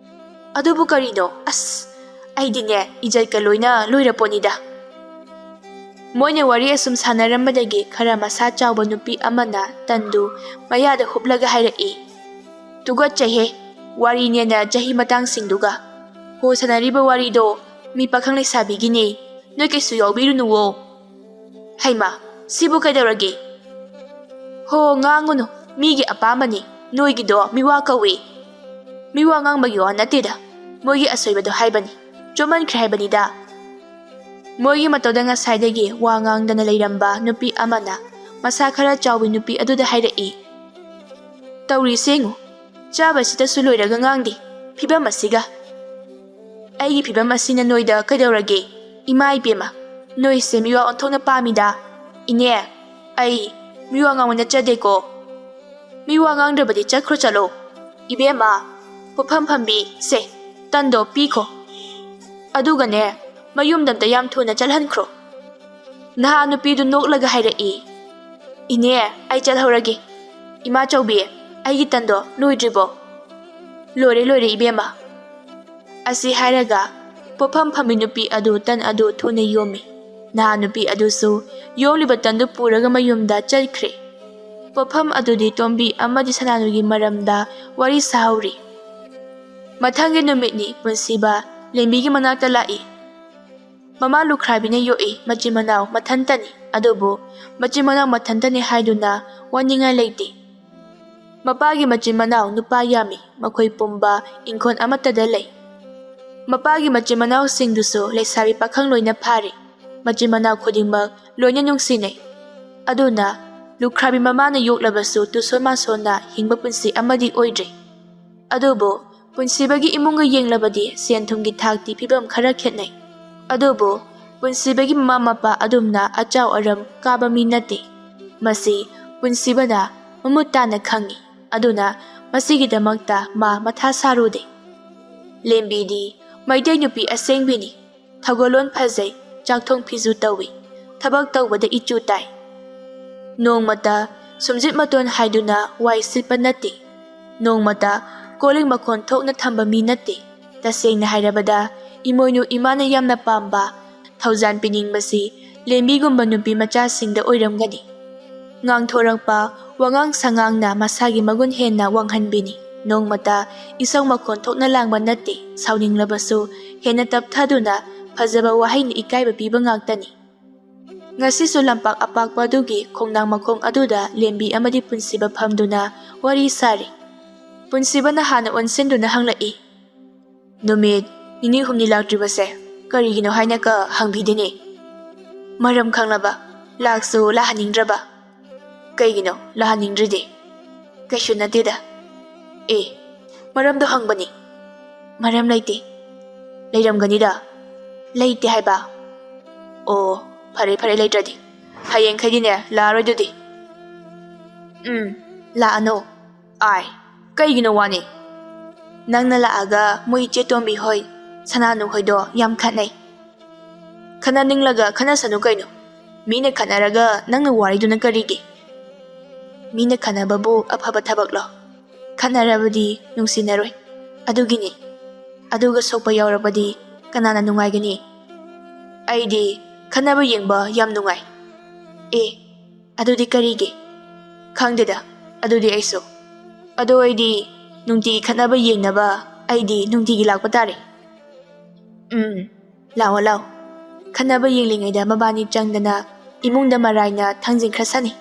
ꯑꯗꯨꯕꯨ ꯀꯔꯤꯅꯣ? ꯑꯁ, ꯑꯩꯗꯤꯅꯦ, ꯏꯖꯠꯀ ꯂꯣꯏꯅ ꯂꯣꯏꯔꯄꯣꯠꯅꯤꯗ꯫ ꯃꯣꯏꯅ ꯋꯥꯔꯤ ꯑꯁꯨꯝ ꯁꯥꯟꯅꯔꯝꯕꯗꯒꯤ ꯈꯔ ꯃꯁꯥ ꯆꯥꯎꯕ ꯅꯨꯄꯤ ꯑꯃꯅ ꯇꯟꯗꯨ ꯃꯌꯥꯗ ꯍꯨꯞꯂꯒ ꯍꯥꯏꯔꯛꯏ, "ꯇꯨꯒꯠꯆꯩꯍꯦ, ꯋꯥꯔꯤꯅꯦꯅ ꯆꯍꯤ ꯃꯇꯥꯡꯁꯤꯡꯗꯨꯒ꯫ ꯍꯣ, ꯁꯥꯟꯅꯔꯤꯕ ꯋꯥꯔꯤꯗꯣ ꯃꯤ ꯄꯥꯈꯪ ꯂꯩꯁꯥꯕꯤꯒꯤꯅꯦ, ꯅꯣꯏ ꯀꯩꯁꯨ ꯌꯥꯎꯕꯤꯔꯨꯅꯨꯋꯣ꯫ ꯍꯩꯃꯥ, ꯁꯤꯕꯨ ꯀꯩꯗꯧꯔꯒꯦ? ꯍꯣ, ꯉꯥꯡꯉꯨꯅꯨ, ꯃꯤꯒꯤ ꯑꯄꯥꯝꯕꯅꯤ, ꯅꯣꯏꯒꯤꯗꯣ ꯃꯤꯋꯥ ꯀꯧꯏ꯫ ꯃꯤꯋꯥ ꯉꯥꯡꯕꯒꯤ ꯋꯥ ꯅꯠꯇꯦꯗ꯫ ꯃꯣꯏꯒꯤ ꯑꯁꯣꯏꯕꯗꯣ ꯍꯥꯏꯕꯅꯤ꯫ ꯆꯣꯞꯃꯟꯈ꯭ꯔꯦ ꯍꯥꯏꯕꯅꯤꯗ꯫ ꯃꯣꯏꯒꯤ ꯃꯇꯧꯗ ꯉꯁꯥꯏꯗꯒꯤ ꯋꯥ ꯉꯥꯡꯗꯅ ꯂꯩꯔꯝꯕ ꯅꯨꯄꯤ ꯑꯃꯅ ꯃꯁꯥ ꯈꯔ ꯆꯥꯎꯕꯤ ꯅꯨꯄꯤ ꯑꯗꯨꯗ ꯍꯥꯏꯔꯛꯏ, "ꯇꯧꯔꯤꯁꯦ ꯌꯦꯡꯉꯨ, ꯆꯥꯕꯁꯤꯗꯁꯨ ꯂꯣꯏꯔꯒ ꯉꯥꯡꯗꯦ, ꯐꯤꯕꯝ ꯑꯁꯤꯒ꯫ ꯑꯩꯒꯤ ꯐꯤꯕꯝ ꯑꯁꯤꯅ ꯅꯣꯏꯗ ꯀꯩꯗꯧꯔꯒꯦ? ꯏꯃꯥ ꯏꯕꯦꯝꯃ, ꯅꯣꯏꯁꯦ ꯃꯤꯋꯥ ꯑꯣꯟꯊꯣꯛꯅ ꯄꯥꯝꯃꯤꯗ꯫ ꯏꯅꯦ, ꯑꯩ ꯃꯤꯋꯥ ꯉꯥꯡꯕ ꯅꯠꯆꯗꯦꯀꯣ꯫ ꯃꯤꯋꯥ ꯉꯥꯡꯗ꯭ꯔꯕꯗꯤ ꯆꯠꯈ꯭ꯔꯣ ꯆꯠꯂꯣ꯫ ꯏꯕꯦꯝꯃ, ꯄꯣꯠꯐꯝ ꯐꯝꯕꯤ, ꯁꯦ, ꯇꯟꯗꯣ ꯄꯤꯈꯣ꯫ ꯑꯗꯨꯒꯅꯦ, ꯃꯌꯨꯝꯗ ꯑꯝꯇ ꯌꯥꯝ ꯊꯨꯅ ꯆꯠꯍꯟꯈ꯭ꯔꯣ꯫" ꯅꯍꯥ ꯅꯨꯄꯤꯗꯨ ꯅꯣꯛꯂꯒ ꯍꯥꯏꯔꯛꯏ, "ꯏꯅꯦ, ꯑꯩ ꯆꯠꯍꯧꯔꯒꯦ꯫ ꯏꯃꯥ ꯆꯧꯕꯤ, ꯑꯩꯒꯤ ꯇꯟꯗꯣ ꯂꯣꯏꯗ꯭ꯔꯤꯕꯣ?" "ꯂꯣꯏꯔꯦ, ꯂꯣꯏꯔꯦ ꯏꯕꯦꯝꯃ꯫" ꯑꯁꯤ ꯍꯥꯏꯔꯒ ꯄꯣꯠꯐꯝ ꯐꯝꯕꯤ ꯅꯨꯄꯤ ꯑꯗꯨ ꯇꯟ ꯑꯗꯨ ꯊꯨꯅ ꯌꯣꯝꯃꯤ꯫ ꯅꯍꯥ ꯅꯨꯄꯤ ꯑꯗꯨꯁꯨ ꯌꯣꯝꯂꯤꯕ ꯇꯟꯗꯨ ꯄꯨꯔꯒ ꯃꯌꯨꯝꯗ ꯆꯠꯈ꯭ꯔꯦ꯫ ꯄꯣꯠꯐꯝ ꯑꯗꯨꯗꯤ ꯇꯣꯝꯕꯤ ꯑꯃꯗꯤ ꯁꯅꯥꯅꯨꯒꯤ ꯃꯔꯝꯗ ꯋꯥꯔꯤ ꯁꯥꯍꯧꯔꯤ꯫ ꯃꯊꯪꯒꯤ ꯅꯨꯃꯤꯠꯅꯤ ꯄꯨꯟꯁꯤꯕ ꯂꯦꯝꯕꯤꯒꯤ ꯃꯅꯥꯛꯇ ꯂꯥꯛꯏ꯫ ꯃꯃꯥ ꯂꯨꯈ꯭ꯔꯥꯕꯤꯅ ꯌꯣꯛꯏ, ꯃꯆꯤꯟ ꯃꯅꯥꯎ ꯃꯊꯟꯇꯅꯤ꯫ ꯑꯗꯨꯕꯨ ꯃꯆꯤꯟ ꯃꯅꯥꯎ ꯃꯊꯟꯇꯅꯤ ꯍꯥꯏꯗꯨꯅ ꯋꯥꯅꯤꯡꯉꯥꯏ ꯂꯩꯇꯦ꯫ ꯃꯄꯥꯒꯤ ꯃꯆꯤꯟ ꯃꯅꯥꯎ ꯅꯨꯄꯥ ꯌꯥꯝꯃꯤ, ꯃꯈꯣꯏ ꯄꯨꯝꯕ ꯏꯪꯈꯣꯜ ꯑꯃꯠꯇꯗ ꯂꯩ꯫ ꯃꯄꯥꯒꯤ ꯃꯆꯤꯟ ꯃꯅꯥꯎꯁꯤꯡꯗꯨꯁꯨ ꯂꯩꯁꯥꯕꯤ ꯄꯥꯈꯪ ꯂꯣꯏꯅ ꯐꯥꯔꯦ꯫ ꯃꯆꯤꯟ ꯃꯅꯥꯎ ꯈꯨꯗꯤꯡꯃꯛ ꯂꯣꯏꯅ ꯅꯨꯡꯁꯤꯅꯩ꯫ ꯑꯗꯨꯅ ꯂꯨꯈ꯭ꯔꯥꯕꯤ ꯃꯃꯥꯅ ꯌꯣꯛꯂꯕꯁꯨ ꯇꯨꯁꯣꯟ ꯃꯥꯁꯣꯟꯅ ꯍꯤꯡꯕ ꯄꯨꯟꯁꯤ ꯑꯃꯗꯤ ꯑꯣꯏꯗ꯭ꯔꯦ꯫ ꯑꯗꯨꯕꯨ ꯄꯨꯟꯁꯤꯕꯒꯤ ꯏꯃꯨꯡꯒ ꯌꯦꯡꯂꯕꯗꯤ ꯁꯦꯟ ꯊꯨꯝꯒꯤ ꯊꯥꯛꯇꯤ ꯐꯤꯕꯝ ꯈꯔ ꯈꯦꯠꯅꯩ꯫ ꯑꯗꯨꯕꯨ ꯄꯨꯟꯁꯤꯕꯒꯤ ꯃꯃꯥ ꯃꯄꯥ ꯑꯗꯨꯝꯅ ꯑꯆꯥꯎ ꯑꯔꯝ ꯀꯥꯕ ꯃꯤ ꯅꯠꯇꯦ꯫ ꯃꯁꯤ ꯄꯨꯟꯁꯤꯕꯅ ꯃꯃꯨꯠ ꯇꯥꯅ ꯈꯪꯏ꯫ ꯑꯗꯨꯅ ꯃꯁꯤꯒꯤꯗꯃꯛꯇ ꯃꯥ ꯃꯊꯥ ꯁꯥꯔꯨꯗꯦ꯫ ꯂꯦꯝꯕꯤꯗꯤ ꯃꯩꯇꯩ ꯅꯨꯄꯤ ꯑꯁꯦꯡꯕꯤꯅꯤ꯫ ꯊꯧꯒꯜꯂꯣꯟ ꯐꯖꯩ, ꯆꯥꯛꯊꯣꯡ ꯐꯤꯖꯨ ꯇꯧꯏ, ꯊꯕꯛ ꯇꯧꯕꯗ ꯏꯆꯨ ꯇꯥꯏ꯫ ꯅꯣꯡꯃꯇ ꯁꯨꯝꯖꯤꯠ ꯃꯇꯣꯟ ꯍꯥꯏꯗꯨꯅ ꯋꯥꯏ ꯁꯤꯠꯄ ꯅꯠꯇꯦ꯫ ꯅꯣꯡꯃꯇ ꯀꯣꯜꯂꯤꯛ ꯃꯈꯣꯟ ꯊꯣꯛꯅ ꯊꯝꯕ ꯃꯤ ꯅꯠꯇꯦ꯫ ꯇꯁꯦꯡꯅ ꯍꯥꯏꯔꯕꯗ, ꯏꯃꯣꯏꯅꯨ ꯏꯃꯥꯅ ꯌꯥꯝꯅ ꯄꯥꯝꯕ ꯊꯧꯖꯥꯟ ꯄꯤꯅꯤꯡꯕꯁꯤ ꯂꯦꯝꯕꯤꯒꯨꯝꯕ ꯅꯨꯄꯤ ꯃꯆꯥꯁꯤꯡꯗ ꯑꯣꯏꯔꯝꯒꯅꯤ꯫ ꯉꯥꯡꯊꯣꯔꯛꯄ ꯋꯥꯉꯥꯡ ꯁꯉꯥꯡꯅ ꯃꯁꯥꯒꯤ ꯃꯒꯨꯟ ꯍꯦꯟꯅ ꯋꯥꯡꯍꯟꯕꯤꯅꯤ꯫ ꯅꯣꯡꯃꯇ ꯏꯁꯧ ꯃꯈꯣꯟ ꯊꯣꯛꯅ ꯂꯥꯡꯕ ꯅꯠꯇꯦ, ꯁꯥꯎꯅꯤꯡꯂꯕꯁꯨ ꯍꯦꯟꯅ ꯇꯞꯊꯗꯨꯅ ꯐꯖꯕ ꯋꯥꯍꯩꯅ ꯏꯀꯥꯏꯕ ꯄꯤꯕ ꯉꯥꯛꯇꯅꯤ꯫ ꯉꯁꯤꯁꯨ ꯂꯝꯄꯥꯛ ꯑꯄꯥꯛꯄ ꯑꯗꯨꯒꯤ ꯈꯣꯡꯅꯥꯡ ꯃꯈꯣꯡ ꯑꯗꯨꯗ ꯂꯦꯝꯕꯤ ꯑꯃꯗꯤ ꯄꯨꯟꯁꯤꯕ ꯐꯝꯗꯨꯅ ꯋꯥꯔꯤ ꯁꯥꯔꯤ꯫ ꯄꯨꯟꯁꯤꯕꯅ ꯍꯥꯟꯅ ꯑꯣꯟꯁꯤꯟꯗꯨꯅ ꯍꯪꯂꯛꯏ, ꯅꯨꯃꯤꯠ ꯅꯤꯅꯤ ꯍꯨꯝꯅꯤ ꯂꯥꯛꯇ꯭ꯔꯤꯕꯁꯦ ꯀꯔꯤꯒꯤꯅꯣ ꯍꯥꯏꯅꯒ ꯍꯪꯕꯤꯗꯦꯅꯦ꯫ ꯃꯔꯝ ꯈꯪꯂꯕ ꯂꯥꯛꯁꯨ ꯂꯥꯛꯍꯟꯅꯤꯡꯗ꯭ꯔꯕ꯫ ꯀꯩꯒꯤꯅꯣ ꯂꯥꯛꯍꯟꯅꯤꯡꯗ꯭ꯔꯤꯗꯤ? ꯀꯩꯁꯨ ꯅꯠꯇꯦꯗ꯫ ꯑꯦ, ꯃꯔꯝꯗꯣ ꯍꯪꯕꯅꯤ꯫ ꯃꯔꯝ ꯂꯩꯇꯦ꯫ ꯂꯩꯔꯝꯒꯅꯤꯗ꯫ ꯂꯩꯇꯦ ꯍꯥꯏꯕ꯫ ꯑꯣ, ꯐꯔꯦ ꯐꯔꯦ, ꯂꯩꯇ꯭ꯔꯗꯤ꯫ ꯍꯌꯦꯡꯈꯩꯗꯤꯅꯦ ꯂꯥꯛꯑꯔꯣꯏꯗꯨꯗꯤ꯫ ꯎꯝ, ꯂꯥꯛꯑꯅꯨ꯫ ꯑꯥꯏ, ꯀꯩꯒꯤꯅꯣ ꯋꯥꯅꯤ? ꯅꯪꯅ ꯂꯥꯛꯑꯒ ꯃꯣꯏ ꯏꯆꯦ ꯇꯣꯝꯕꯤ ꯍꯣꯏ, ꯁꯅꯥꯅꯨ ꯍꯣꯏꯗꯣ ꯌꯥꯝ ꯈꯠꯅꯩ꯫ ꯈꯠꯅꯅꯤꯡꯂꯒ ꯈꯠꯅꯁꯅꯨ ꯀꯩꯅꯣ꯫ ꯃꯤꯅ ꯈꯠꯅꯔꯒ ꯅꯪꯅ ꯋꯥꯔꯤꯗꯨꯅ ꯀꯔꯤꯒꯤ? ꯃꯤꯅ ꯈꯠꯅꯕꯕꯨ ꯑꯐꯕ ꯊꯕꯛꯂꯣ? ꯈꯠꯅꯔꯕꯗꯤ ꯅꯨꯡꯁꯤꯅꯔꯣꯏ꯫ ꯑꯗꯨꯒꯤꯅꯤ꯫ ꯑꯗꯨꯒ ꯁꯣꯛꯄ ꯌꯥꯎꯔꯕꯗꯤ ꯀꯅꯥꯅ ꯅꯨꯡꯉꯥꯏꯒꯅꯤ? ꯑꯩꯗꯤ ꯈꯠꯅꯕ ꯌꯦꯡꯕ ꯌꯥꯝ ꯅꯨꯡꯉꯥꯏ꯫ ꯑꯦ, ꯑꯗꯨꯗꯤ ꯀꯔꯤꯒꯤ? ꯈꯪꯗꯦꯗ, ꯑꯗꯨꯗꯤ ꯑꯩꯁꯨ꯫ ꯑꯗꯣ ꯑꯩꯗꯤ ꯅꯨꯡꯇꯤꯒꯤ ꯈꯠꯅꯕ ꯌꯦꯡꯅꯕ ꯑꯩꯗꯤ ꯅꯨꯡꯇꯤꯒꯤ ꯂꯥꯛꯄ ꯇꯥꯔꯦ꯫ ꯎꯝ, ꯂꯥꯛꯑꯣ, ꯂꯥꯛꯑꯣ꯫ ꯈꯠꯅꯕ ꯌꯦꯡꯂꯤꯉꯩꯗ ꯃꯕꯥꯅꯤ ꯆꯪꯗꯅ ꯏꯃꯨꯡꯗ ꯃꯔꯥꯏꯅ ꯊꯥꯡꯖꯤꯟꯈ꯭ꯔꯁꯅꯤ꯫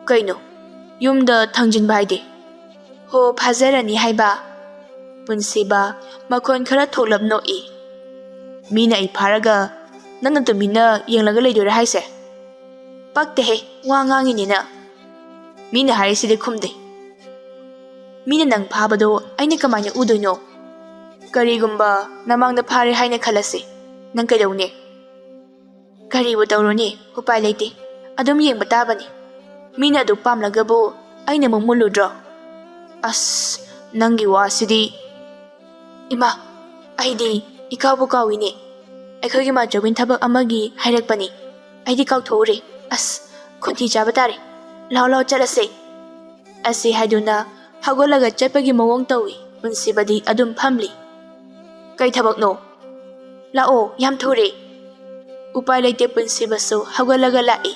ꯀꯩꯅꯣ, ꯌꯨꯝꯗ ꯊꯥꯡꯖꯤꯟꯕ ꯍꯥꯏꯗꯤ? ꯍꯣ, ꯐꯥꯖꯔꯅꯤ ꯍꯥꯏꯕ꯫ ꯄꯨꯟꯁꯤꯕ ꯃꯈꯣꯟ ꯈꯔ ꯊꯣꯛꯂꯞ ꯅꯣꯛꯏ꯫ ꯃꯤꯅ ꯑꯩ ꯐꯥꯔꯒ ꯅꯪꯅ ꯇꯨꯃꯤꯟꯅ ꯌꯦꯡꯂꯒ ꯂꯩꯗꯣꯏꯔꯥ ꯍꯥꯏꯁꯦ? ꯄꯛꯇꯦꯍꯦ, ꯋꯥ ꯉꯥꯡꯉꯤꯅꯤꯅ꯫ ꯃꯤꯅ ꯍꯥꯏꯔꯤꯁꯤꯗꯤ ꯈꯨꯝꯗꯦ꯫ ꯃꯤꯅ ꯅꯪ ꯐꯥꯕꯗꯣ ꯑꯩꯅ ꯀꯃꯥꯏꯅ ꯎꯗꯣꯏꯅꯣ? ꯀꯔꯤꯒꯨꯝꯕ ꯅꯃꯥꯡꯗ ꯐꯥꯔꯦ ꯍꯥꯏꯅ ꯈꯜꯂꯁꯤ, ꯅꯪ ꯀꯩꯗꯧꯅꯤ? ꯀꯔꯤꯕꯨ ꯇꯧꯔꯨꯅꯤ, ꯎꯄꯥꯏ ꯂꯩꯇꯦ, ꯑꯗꯨꯝ ꯌꯦꯡꯕ ꯇꯥꯕꯅꯤ꯫ ꯃꯤꯅ ꯑꯗꯨ ꯄꯥꯝꯂꯒꯕꯨ ꯑꯩꯅ ꯑꯃꯨꯛ ꯃꯨꯜꯂꯨꯗ꯭ꯔꯣ? ꯑꯁ, ꯅꯪꯒꯤ ꯋꯥꯁꯤꯗꯤ꯫ ꯏꯃꯥ, ꯑꯩꯗꯤ ꯏꯀꯥꯎꯕꯨ ꯀꯥꯎꯏꯅꯦ꯫ ꯑꯩꯈꯣꯏꯒꯤ ꯃꯥꯆꯧꯕꯤꯅ ꯊꯕꯛ ꯑꯃꯒꯤ ꯍꯥꯏꯔꯛꯄꯅꯤ꯫ ꯑꯩꯗꯤ ꯀꯥꯎꯊꯣꯛꯎꯔꯦ꯫ ꯑꯁ, ꯈꯣꯟꯊꯤ ꯆꯥꯕ ꯇꯥꯔꯦ꯫ ꯂꯥꯎ ꯂꯥꯎ ꯆꯠꯂꯁꯦ꯫ ꯑꯁꯤ ꯍꯥꯏꯗꯨꯅ ꯍꯧꯒꯠꯂꯒ ꯆꯠꯄꯒꯤ ꯃꯑꯣꯡ ꯇꯧꯏ꯫ ꯄꯨꯟꯁꯤꯕꯗꯤ ꯑꯗꯨꯝ ꯐꯝꯂꯤ꯫ ꯀꯩ ꯊꯕꯛꯅꯣ? ꯂꯥꯛꯑꯣ, ꯌꯥꯝ ꯊꯨꯔꯦ꯫ ꯎꯄꯥꯏ ꯂꯩꯇꯦ, ꯄꯨꯟꯁꯤꯕꯁꯨ ꯍꯧꯒꯠꯂꯒ ꯂꯥꯛꯏ꯫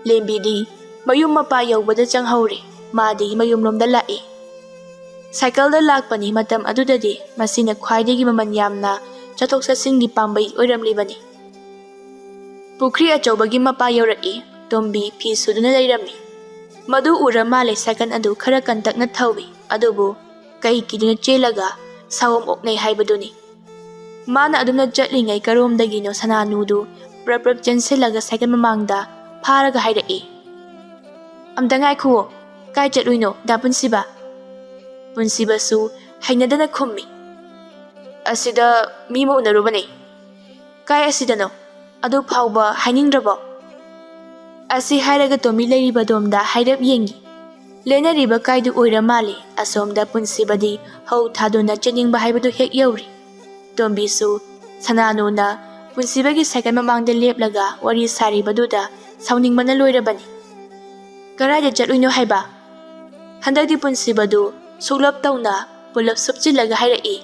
ꯂꯦꯝꯕꯤꯗꯤ ꯃꯌꯨꯝ ꯃꯄꯥ ꯌꯧꯕꯗ ꯆꯪꯍꯧꯔꯦ꯫ ꯃꯥꯗꯤ ꯃꯌꯨꯝꯂꯣꯝꯗ ꯂꯥꯛꯏ꯫ ꯁꯥꯏꯀꯜꯗ ꯂꯥꯛꯄꯅꯤ꯫ ꯃꯇꯝ ꯑꯗꯨꯗꯗꯤ ꯃꯁꯤꯅ ꯈ꯭ꯋꯥꯏꯗꯒꯤ ꯃꯃꯜ ꯌꯥꯝꯅ ꯆꯠꯊꯣꯛ ꯆꯠꯁꯤꯟꯒꯤ ꯄꯥꯝꯕꯩ ꯑꯣꯏꯔꯝꯂꯤꯕꯅꯤ꯫ ꯄꯨꯈ꯭ꯔꯤ ꯑꯆꯧꯕꯒꯤ ꯃꯄꯥ ꯌꯧꯔꯛꯏ꯫ ꯇꯣꯝꯕꯤ ꯐꯤ ꯁꯨꯗꯨꯅ ꯂꯩꯔꯝꯃꯤ꯫ ꯃꯗꯨ ꯎꯔ ꯃꯥꯂꯦ ꯁꯥꯏꯀꯜ ꯑꯗꯨ ꯈꯔ ꯀꯟꯇꯛꯅ ꯊꯧꯏ, ꯑꯗꯨꯕꯨ ꯀꯩ ꯀꯤꯗꯨꯅ ꯆꯦꯜꯂꯒ ꯁꯥꯎꯝ ꯑꯣꯛꯅꯩ ꯍꯥꯏꯕꯗꯨꯅꯤ꯫ ꯃꯥꯅ ꯑꯗꯨꯝꯅ ꯆꯠꯂꯤꯉꯩ ꯀꯔꯣꯝꯗꯒꯤꯅꯣ ꯁꯅꯥꯅꯨꯗꯨ ꯄ꯭ꯔꯞ ꯄ꯭ꯔꯞ ꯆꯦꯟꯁꯤꯜꯂꯒ ꯁꯥꯏꯀꯜ ꯃꯃꯥꯡꯗ ꯐꯥꯔꯒ ꯍꯥꯏꯔꯛꯏ, "ꯑꯝꯇ ꯉꯥꯏꯈꯨꯑꯣ, ꯀꯥꯏ ꯆꯠꯂꯨꯏꯅꯣ ꯗꯥ ꯄꯨꯟꯁꯤꯕ?" ꯄꯨꯟꯁꯤꯕꯁꯨ ꯍꯩꯅꯗꯅ ꯈꯨꯝꯃꯤ, "ꯑꯁꯤꯗ ꯃꯤ ꯑꯃ ꯎꯅꯔꯨꯕꯅꯦ꯫" "ꯀꯥꯏ ꯑꯁꯤꯗꯅꯣ? ꯑꯗꯨ ꯐꯥꯎꯕ ꯍꯥꯏꯅꯤꯡꯗ꯭ꯔꯕꯣ?" ꯑꯁꯤ ꯍꯥꯏꯔꯒ ꯇꯣꯝꯕꯤ ꯂꯩꯔꯤꯕ ꯑꯗꯣꯝꯗ ꯍꯥꯏꯔꯞ ꯌꯦꯡꯉꯤ꯫ ꯂꯦꯟꯅꯔꯤꯕ ꯀꯥꯏꯗꯨ ꯑꯣꯏꯔ ꯃꯥꯜꯂꯤ꯫ ꯑꯁꯣꯝꯗ ꯄꯨꯟꯁꯤꯕꯗꯤ ꯍꯧ ꯊꯥꯗꯨꯅ ꯆꯦꯟꯅꯤꯡꯕ ꯍꯥꯏꯕꯗꯨ ꯍꯦꯛ ꯌꯧꯔꯤ꯫ ꯇꯣꯝꯕꯤꯁꯨ ꯁꯅꯥꯅꯨꯅ ꯄꯨꯟꯁꯤꯕꯒꯤ ꯁꯥꯏꯀꯜ ꯃꯃꯥꯡꯗ ꯂꯦꯞꯂꯒ ꯋꯥꯔꯤ ꯁꯥꯔꯤꯕꯗꯨꯗ ꯁꯥꯎꯅꯤꯡꯕꯅ ꯂꯣꯏꯔꯕꯅꯤ꯫ "ꯀꯗꯥꯏꯗ ꯆꯠꯂꯨꯏꯅꯣ ꯍꯥꯏꯕ?" ꯍꯟꯗꯛꯇꯤ ꯄꯨꯟꯁꯤꯕꯗꯨ ꯁꯨꯛꯂꯞ ꯇꯧꯅ ꯄꯨꯂꯞ ꯁꯨꯞꯆꯤꯜꯂꯒ ꯍꯥꯏꯔꯛꯏ,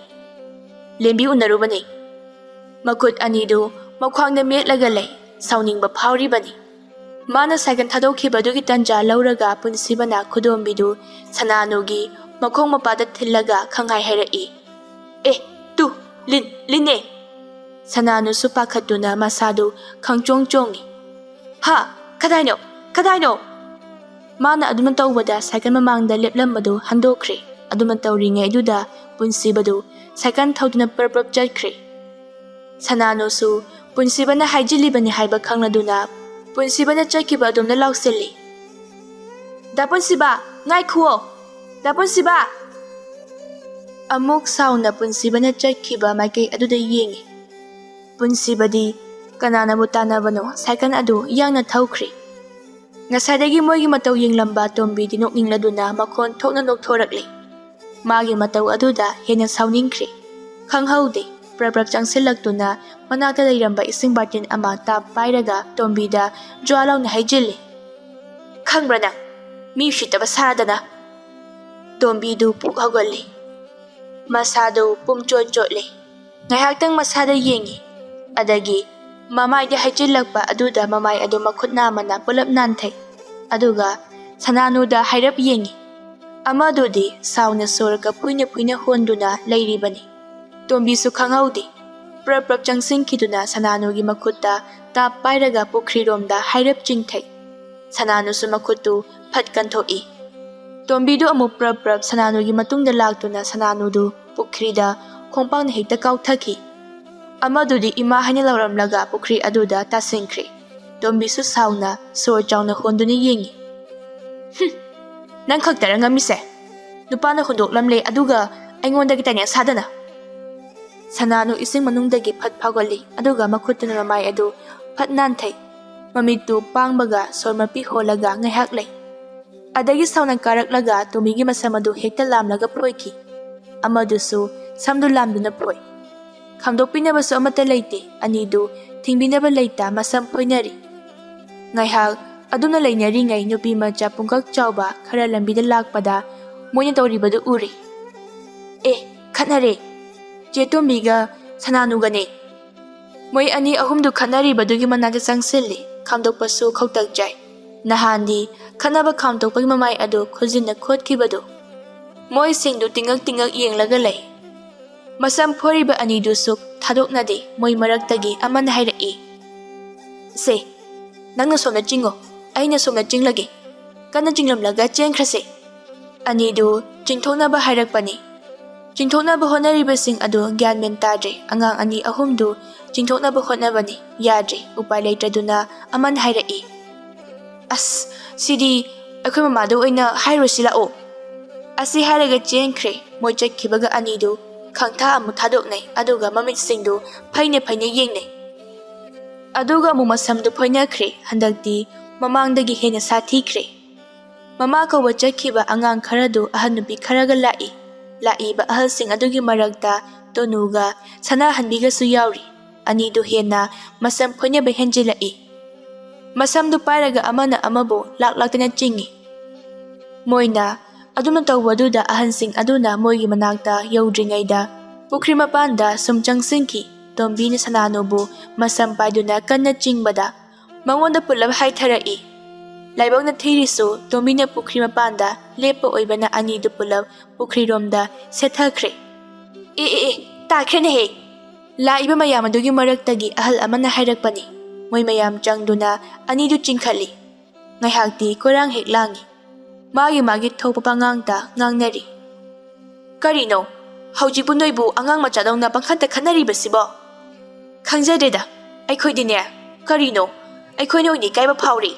"ꯂꯦꯝꯕꯤ ꯎꯅꯔꯨꯕꯅꯤ꯫" ꯃꯈꯨꯠ ꯑꯅꯤꯗꯨ ꯃꯈ꯭ꯋꯥꯡꯗ ꯃꯦꯠꯂꯒ ꯂꯩ꯫ ꯁꯥꯎꯅꯤꯡꯕ ꯐꯥꯎꯔꯤꯕꯅꯤ꯫ ꯃꯥꯅ ꯁꯥꯏꯀꯜ ꯊꯥꯗꯣꯛꯈꯤꯕꯗꯨꯒꯤ ꯇꯟꯖꯥ ꯂꯧꯔꯒ ꯄꯨꯟꯁꯤꯕꯅ ꯈꯨꯗꯣꯝꯕꯤꯗꯨ ꯁꯅꯥꯅꯨꯒꯤ ꯃꯈꯣꯡ ꯃꯄꯥꯗ ꯊꯤꯜꯂꯒ ꯈꯪꯍꯥꯏ ꯍꯥꯏꯔꯛꯏ, "ꯑꯦ, ꯇꯨ, ꯂꯤꯟ, ꯂꯤꯟꯅꯦ!" ꯁꯅꯥꯅꯨꯁꯨ ꯄꯥꯈꯠꯇꯨꯅ ꯃꯁꯥꯗꯨ ꯈꯪꯆꯣꯡ ꯆꯣꯡꯉꯤ꯫ "ꯍꯥ? ꯀꯗꯥꯏꯅꯣ? ꯀꯗꯥꯏꯅꯣ?" ꯃꯥꯅ ꯑꯗꯨꯝꯅ ꯇꯧꯕꯗ ꯁꯥꯏꯀꯜ ꯃꯃꯥꯡꯗ ꯂꯦꯞꯂꯝꯕꯗꯨ ꯍꯟꯗꯣꯛꯈ꯭ꯔꯦ꯫ ꯑꯗꯨꯝꯅ ꯇꯧꯔꯤꯉꯩꯗꯨꯗ ꯄꯨꯟꯁꯤꯕꯗꯨ ꯁꯥꯏꯀꯜ ꯊꯧꯗꯨꯅ ꯄ꯭ꯔꯞ ꯄ꯭ꯔꯞ ꯆꯠꯈ꯭ꯔꯦ꯫ ꯁꯅꯥꯅꯨꯁꯨ ꯄꯨꯟꯁꯤꯕꯅ ꯍꯥꯏꯖꯤꯜꯂꯤꯕꯅꯤ ꯍꯥꯏꯕ ꯈꯪꯂꯗꯨꯅ ꯄꯨꯟꯁꯤꯕꯅ ꯆꯠꯈꯤꯕ ꯑꯗꯣꯝꯗ ꯂꯥꯎꯁꯤꯜꯂꯤ, "ꯗꯥ ꯄꯨꯟꯁꯤꯕ, ꯉꯥꯏꯈꯨꯑꯣ! ꯗꯥ ꯄꯨꯟꯁꯤꯕ!" ꯑꯃꯨꯛ ꯁꯥꯎꯅ ꯄꯨꯟꯁꯤꯕꯅ ꯆꯠꯈꯤꯕ ꯃꯥꯏꯀꯩ ꯑꯗꯨꯗ ꯌꯦꯡꯉꯤ꯫ ꯄꯨꯟꯁꯤꯕꯗꯤ ꯀꯅꯥꯅꯕꯨ ꯇꯥꯟꯅꯕꯅꯣ, ꯁꯥꯏꯀꯜ ꯑꯗꯨ ꯌꯥꯡꯅ ꯊꯧꯈ꯭ꯔꯦ꯫ ꯉꯁꯥꯏꯗꯒꯤ ꯃꯣꯏꯒꯤ ꯃꯇꯧ ꯌꯦꯡꯂꯝꯕ ꯇꯣꯝꯕꯤꯗꯤ ꯅꯣꯛꯅꯤꯡꯂꯗꯨꯅ ꯃꯈꯣꯟ ꯊꯣꯛꯅ ꯅꯣꯛꯊꯣꯔꯛꯂꯦ꯫ ꯃꯥꯒꯤ ꯃꯇꯧ ꯑꯗꯨꯗ ꯍꯦꯟꯅ ꯁꯥꯎꯅꯤꯡꯈ꯭ꯔꯦ꯫ ꯈꯪꯍꯧꯗꯦ, ꯄ꯭ꯔꯞ ꯄ꯭ꯔꯞ ꯆꯪꯁꯤꯜꯂꯛꯇꯨꯅ ꯃꯅꯥꯛꯇ ꯂꯩꯔꯝꯕ ꯏꯁꯤꯡ ꯕꯥꯔꯇꯤꯟ ꯑꯃ ꯇꯥꯞ ꯄꯥꯏꯔꯒ ꯇꯣꯝꯕꯤꯗ ꯖ꯭ꯋꯥ ꯂꯥꯎꯅ ꯍꯩꯖꯤꯜꯂꯤ꯫ "ꯈꯪꯕ꯭ꯔꯥ ꯅꯪ? ꯃꯤ ꯎꯁꯤꯠꯇꯕ ꯁꯥꯗꯅ!" ꯇꯣꯝꯕꯤꯗꯨ ꯄꯨꯛ ꯍꯧꯒꯠꯂꯤ꯫ ꯃꯁꯥꯗꯨ ꯄꯨꯝꯆꯣꯠ ꯆꯣꯠꯂꯤ꯫ ꯉꯥꯏꯍꯥꯛꯇꯪ ꯃꯁꯥꯗ ꯌꯦꯡꯉꯤ꯫ ꯑꯗꯒꯤ ꯃꯃꯥꯏꯗ ꯍꯩꯖꯤꯜꯂꯛꯄ ꯑꯗꯨꯗ ꯃꯃꯥꯏ ꯑꯗꯨ ꯃꯈꯨꯠ ꯅꯥꯝꯃꯅ ꯄꯨꯂꯞ ꯅꯥꯟꯊꯩ꯫ ꯑꯗꯨꯒ ꯁꯅꯥꯅꯨꯗ ꯍꯥꯏꯔꯞ ꯌꯦꯡꯉꯤ꯫ ꯑꯃꯗꯨꯗꯤ ꯁꯥꯎꯅ ꯁꯣꯔꯒ ꯐꯨꯏꯅ ꯐꯨꯏꯅ ꯍꯣꯟꯗꯨꯅ ꯂꯩꯔꯤꯕꯅꯤ꯫ ꯇꯣꯝꯕꯤꯁꯨ ꯈꯪꯍꯧꯗꯦ꯫ ꯄ꯭ꯔꯞ ꯄ꯭ꯔꯞ ꯆꯪꯁꯤꯟꯈꯤꯗꯨꯅ ꯁꯅꯥꯅꯨꯒꯤ ꯃꯈꯨꯠꯇ ꯇꯥꯞ ꯄꯥꯏꯔꯒ ꯄꯨꯈ꯭ꯔꯤꯔꯣꯝꯗ ꯍꯥꯏꯔꯞ ꯆꯤꯡꯊꯩ꯫ ꯁꯅꯥꯅꯨꯁꯨ ꯃꯈꯨꯠꯇꯨ ꯐꯠ ꯀꯟꯊꯣꯛꯏ꯫ ꯇꯣꯝꯕꯤꯗꯨ ꯑꯃꯨꯛ ꯄ꯭ꯔꯞ ꯄ꯭ꯔꯞ ꯁꯅꯥꯅꯨꯒꯤ ꯃꯇꯨꯡꯗ ꯂꯥꯛꯇꯨꯅ ꯁꯅꯥꯅꯨꯗꯨ ꯄꯨꯈ꯭ꯔꯤꯗ ꯈꯣꯡꯄꯥꯛꯅ ꯍꯦꯛꯇ ꯀꯥꯎꯊꯈꯤ꯫ ꯑꯃꯗꯨꯗꯤ ꯏꯃꯥ ꯍꯥꯏꯅ ꯂꯥꯎꯔꯝꯂꯒ ꯄꯨꯈ꯭ꯔꯤ ꯑꯗꯨꯗ ꯇꯥꯁꯤꯟꯈ꯭ꯔꯦ꯫ ꯇꯣꯝꯕꯤꯁꯨ ꯁꯥꯎꯅ ꯁꯣꯔ ꯆꯥꯎꯅ ꯍꯣꯟꯗꯨꯅ ꯌꯦꯡꯉꯤ꯫ "ꯍꯨꯝ, ꯅꯪ ꯈꯛꯇꯔ ꯉꯝꯃꯤꯁꯦ? ꯅꯨꯄꯥꯅ ꯍꯨꯟꯗꯣꯛꯂꯝꯂꯦ, ꯑꯗꯨꯒ ꯑꯩꯉꯣꯟꯗꯒꯤ ꯇꯥꯏꯅꯦ ꯁꯥꯗꯅ!" ꯁꯅꯥꯅꯨ ꯏꯁꯤꯡ ꯃꯅꯨꯡꯗꯒꯤ ꯐꯠ ꯐꯥꯎꯒꯠꯂꯤ, ꯑꯗꯨꯒ ꯃꯈꯨꯠꯇꯨꯅ ꯃꯃꯥꯏ ꯑꯗꯨ ꯐꯠ ꯅꯥꯟꯊꯩ꯫ ꯃꯃꯤꯠꯇꯨ ꯄꯥꯡꯕꯒ ꯁꯣꯔ ꯃꯄꯤ ꯍꯣꯜꯂꯒ ꯉꯥꯏꯍꯥꯛ ꯂꯩ꯫ ꯑꯗꯒꯤ ꯁꯥꯎꯅ ꯀꯥꯔꯛꯂꯒ ꯇꯣꯝꯕꯤꯒꯤ ꯃꯁꯝ ꯑꯗꯨ ꯍꯦꯛꯇ ꯂꯥꯝꯂꯒ ꯐꯣꯏꯈꯤ꯫ ꯑꯃꯗꯨꯁꯨ ꯁꯝꯗꯨ ꯂꯥꯝꯗꯨꯅ ꯐꯣꯏ꯫ ꯈꯥꯝꯗꯣꯛꯄꯤꯅꯕꯁꯨ ꯑꯃꯠꯇ ꯂꯩꯇꯦ꯫ ꯑꯅꯤꯗꯨ ꯊꯤꯡꯕꯤꯅꯕ ꯂꯩꯇ ꯃꯁꯝ ꯐꯣꯏꯅꯔꯤ꯫ ꯉꯥꯏꯍꯥꯛ ꯑꯗꯨꯝꯅ ꯂꯩꯅꯔꯤꯉꯩ ꯅꯨꯄꯤ ꯃꯆꯥ ꯄꯨꯡꯀꯛ ꯆꯥꯎꯕ ꯈꯔ ꯂꯝꯕꯤꯗ ꯂꯥꯛꯄꯗ ꯃꯣꯏꯅ ꯇꯧꯔꯤꯕꯗꯨ ꯎꯔꯦ꯫ "ꯑꯦ, ꯈꯠꯅꯔꯦ꯫ ꯆꯦ ꯇꯣꯝꯕꯤꯒ ꯁꯅꯥꯅꯨꯒꯅꯦ꯫" ꯃꯣꯏ ꯑꯅꯤ ꯑꯍꯨꯝꯗꯨ ꯈꯠꯅꯔꯤꯕꯗꯨꯒꯤ ꯃꯅꯥꯛꯇ ꯆꯪꯁꯤꯜꯂꯤ꯫ ꯈꯥꯝꯗꯣꯛꯄꯁꯨ ꯈꯧꯇꯛ ꯆꯥꯏ꯫ ꯅꯍꯥꯟꯗꯤ ꯈꯠꯅꯕ ꯈꯥꯝꯗꯣꯛꯄꯒꯤ ꯃꯃꯥꯏ ꯑꯗꯨ ꯈꯨꯖꯤꯟꯅ ꯈꯣꯠꯈꯤꯕꯗꯨ꯫ ꯃꯣꯏꯁꯤꯡꯗꯨ ꯇꯤꯡꯉꯛ ꯇꯤꯡꯉꯛ ꯌꯦꯡꯂꯒ ꯂꯩ꯫ ꯃꯁꯝ ꯐꯣꯏꯔꯤꯕ ꯑꯅꯤꯗꯨꯁꯨ ꯊꯥꯗꯣꯛꯅꯗꯦ꯫ ꯃꯣꯏ ꯃꯔꯛꯇꯒꯤ ꯑꯃꯅ ꯍꯥꯏꯔꯛꯏ, "ꯁꯦ, ꯅꯪꯅ ꯁꯣꯝꯗ ꯆꯤꯡꯉꯣ, ꯑꯩꯅ ꯁꯣꯝꯗ ꯆꯤꯡꯂꯒꯦ꯫ ꯀꯟꯅ ꯆꯤꯡꯂꯝꯂꯒ ꯆꯦꯟꯈ꯭ꯔꯁꯦ꯫" ꯑꯅꯤꯗꯨ ꯆꯤꯡꯊꯣꯛꯅꯕ ꯍꯥꯏꯔꯛꯄꯅꯤ꯫ ꯆꯤꯡꯊꯣꯛꯅꯕ ꯍꯣꯠꯅꯔꯤꯕꯁꯤꯡ ꯑꯗꯨ ꯒ꯭ꯌꯥꯟ ꯃꯦꯟ ꯇꯥꯗ꯭ꯔꯦ꯫ ꯑꯉꯥꯡ ꯑꯅꯤ ꯑꯍꯨꯝꯗꯨ ꯆꯤꯡꯊꯣꯛꯅꯕ ꯍꯣꯠꯅꯕꯅꯤ, ꯌꯥꯗ꯭ꯔꯦ꯫ ꯎꯄꯥꯏ ꯂꯩꯇ꯭ꯔꯗꯨꯅ ꯑꯃꯅ ꯍꯥꯏꯔꯛꯏ, "ꯑꯁ, ꯁꯤꯗꯤ ꯑꯩꯈꯣꯏ ꯃꯃꯥꯗ ꯑꯣꯏꯅ ꯍꯥꯏꯔꯨꯁꯤ ꯂꯥꯛꯑꯣ꯫" ꯑꯁꯤ ꯍꯥꯏꯔꯒ ꯆꯦꯟꯈ꯭ꯔꯦ꯫ ꯃꯣꯏ ꯆꯠꯈꯤꯕꯒ ꯑꯅꯤꯗꯨ ꯈꯪꯊꯥ ꯑꯃꯨꯛ ꯊꯥꯗꯣꯛꯅꯩ, ꯑꯗꯨꯒ ꯃꯃꯤꯠꯁꯤꯡꯗꯨ ꯐꯩꯅ ꯐꯩꯅ ꯌꯦꯡꯅꯩ꯫ ꯑꯗꯨꯒ ꯑꯃꯨꯛ ꯃꯁꯝꯗꯨ ꯐꯣꯏꯅꯈ꯭ꯔꯦ꯫ ꯍꯟꯗꯛꯇꯤ ꯃꯃꯥꯡꯗꯒꯤ ꯍꯦꯟꯅ ꯁꯥꯊꯤꯈ꯭ꯔꯦ꯫ ꯃꯃꯥ ꯀꯧꯕ ꯆꯠꯈꯤꯕ ꯑꯉꯥꯡ ꯈꯔꯗꯨ ꯑꯍꯟ ꯅꯨꯄꯤ ꯈꯔꯒ ꯂꯥꯛꯏ꯫ ꯂꯥꯛꯏꯕ ꯑꯍꯜꯁꯤꯡ ꯑꯗꯨꯒꯤ ꯃꯔꯛꯇ ꯇꯣꯅꯨꯒ ꯁꯅꯥꯍꯟꯕꯤꯒꯁꯨ ꯌꯥꯎꯔꯤ꯫ ꯑꯅꯤꯗꯨ ꯍꯦꯟꯅ ꯃꯁꯝ ꯐꯣꯏꯅꯕ ꯍꯦꯟꯖꯤꯜꯂꯛꯏ꯫ ꯃꯁꯝꯗꯨ ꯄꯥꯏꯔꯒ ꯑꯃꯅ ꯑꯃꯕꯨ ꯂꯥꯛ ꯂꯥꯛꯇꯅ ꯆꯤꯡꯏ꯫ ꯃꯣꯏꯅ ꯑꯗꯨꯝꯅ ꯇꯧꯕꯗꯨꯗ ꯑꯍꯟꯁꯤꯡ ꯑꯗꯨꯅ ꯃꯣꯏꯒꯤ ꯃꯅꯥꯛꯇ ꯌꯧꯗ꯭ꯔꯤꯉꯩꯗ ꯄꯨꯈ꯭ꯔꯤ ꯃꯄꯥꯟꯗ ꯁꯨꯝ ꯆꯪꯁꯤꯟꯈꯤ꯫ ꯇꯣꯝꯕꯤꯅ ꯁꯅꯥꯅꯨꯕꯨ ꯃꯁꯝ ꯄꯥꯏꯗꯨꯅ ꯀꯟꯅ ꯆꯤꯡꯕꯗ ꯃꯉꯣꯟꯗ ꯄꯨꯜꯂꯞ ꯍꯥꯏꯊꯔꯛꯏ꯫ ꯂꯥꯏꯕꯛꯅ ꯊꯤꯔꯤꯁꯨ ꯇꯣꯝꯕꯤꯅ ꯄꯨꯈ꯭ꯔꯤ ꯃꯄꯥꯟꯗ ꯂꯦꯞꯄ ꯑꯣꯏꯕꯅ ꯑꯅꯤꯗꯨ ꯄꯨꯜꯂꯞ ꯄꯨꯈ꯭ꯔꯤꯔꯣꯝꯗ ꯁꯦꯠꯊꯈ꯭ꯔꯦ꯫ "ꯑꯦ, ꯑꯦ, ꯑꯦ, ꯇꯥꯈ꯭ꯔꯦꯅꯦꯍꯦ!" ꯂꯥꯛꯏꯕ ꯃꯌꯥꯝ ꯑꯗꯨꯒꯤ ꯃꯔꯛꯇꯒꯤ ꯑꯍꯜ ꯑꯃꯅ ꯍꯥꯏꯔꯛꯄꯅꯤ꯫ ꯃꯣꯏ ꯃꯌꯥꯝ ꯆꯪꯗꯨꯅ ꯑꯅꯤꯗꯨ ꯆꯤꯡꯈꯠꯂꯤ꯫ ꯉꯥꯏꯍꯥꯛꯇꯤ ꯀꯣꯏꯔꯥꯡ ꯍꯦꯛ ꯂꯥꯡꯉꯤ꯫ ꯃꯥꯒꯤ ꯃꯥꯒꯤ ꯊꯣꯛꯄ ꯄꯉꯥꯡꯇ ꯉꯥꯡꯅꯔꯤ꯫ "ꯀꯔꯤꯅꯣ? ꯍꯧꯖꯤꯛꯄꯨ ꯅꯣꯏꯕꯨ ꯑꯉꯥꯡ ꯃꯆꯥꯗꯧꯅ ꯄꯪꯈꯠꯇ ꯈꯠꯅꯔꯤꯕꯁꯤꯕꯣ? ꯈꯪꯖꯗ꯭ꯔꯦꯗ, ꯑꯩꯈꯣꯏꯗꯤꯅꯦ꯫ ꯀꯔꯤꯅꯣ? ꯑꯩꯈꯣꯏꯅ ꯑꯣꯏꯅ ꯏꯀꯥꯏꯕ ꯐꯥꯎꯔꯤ꯫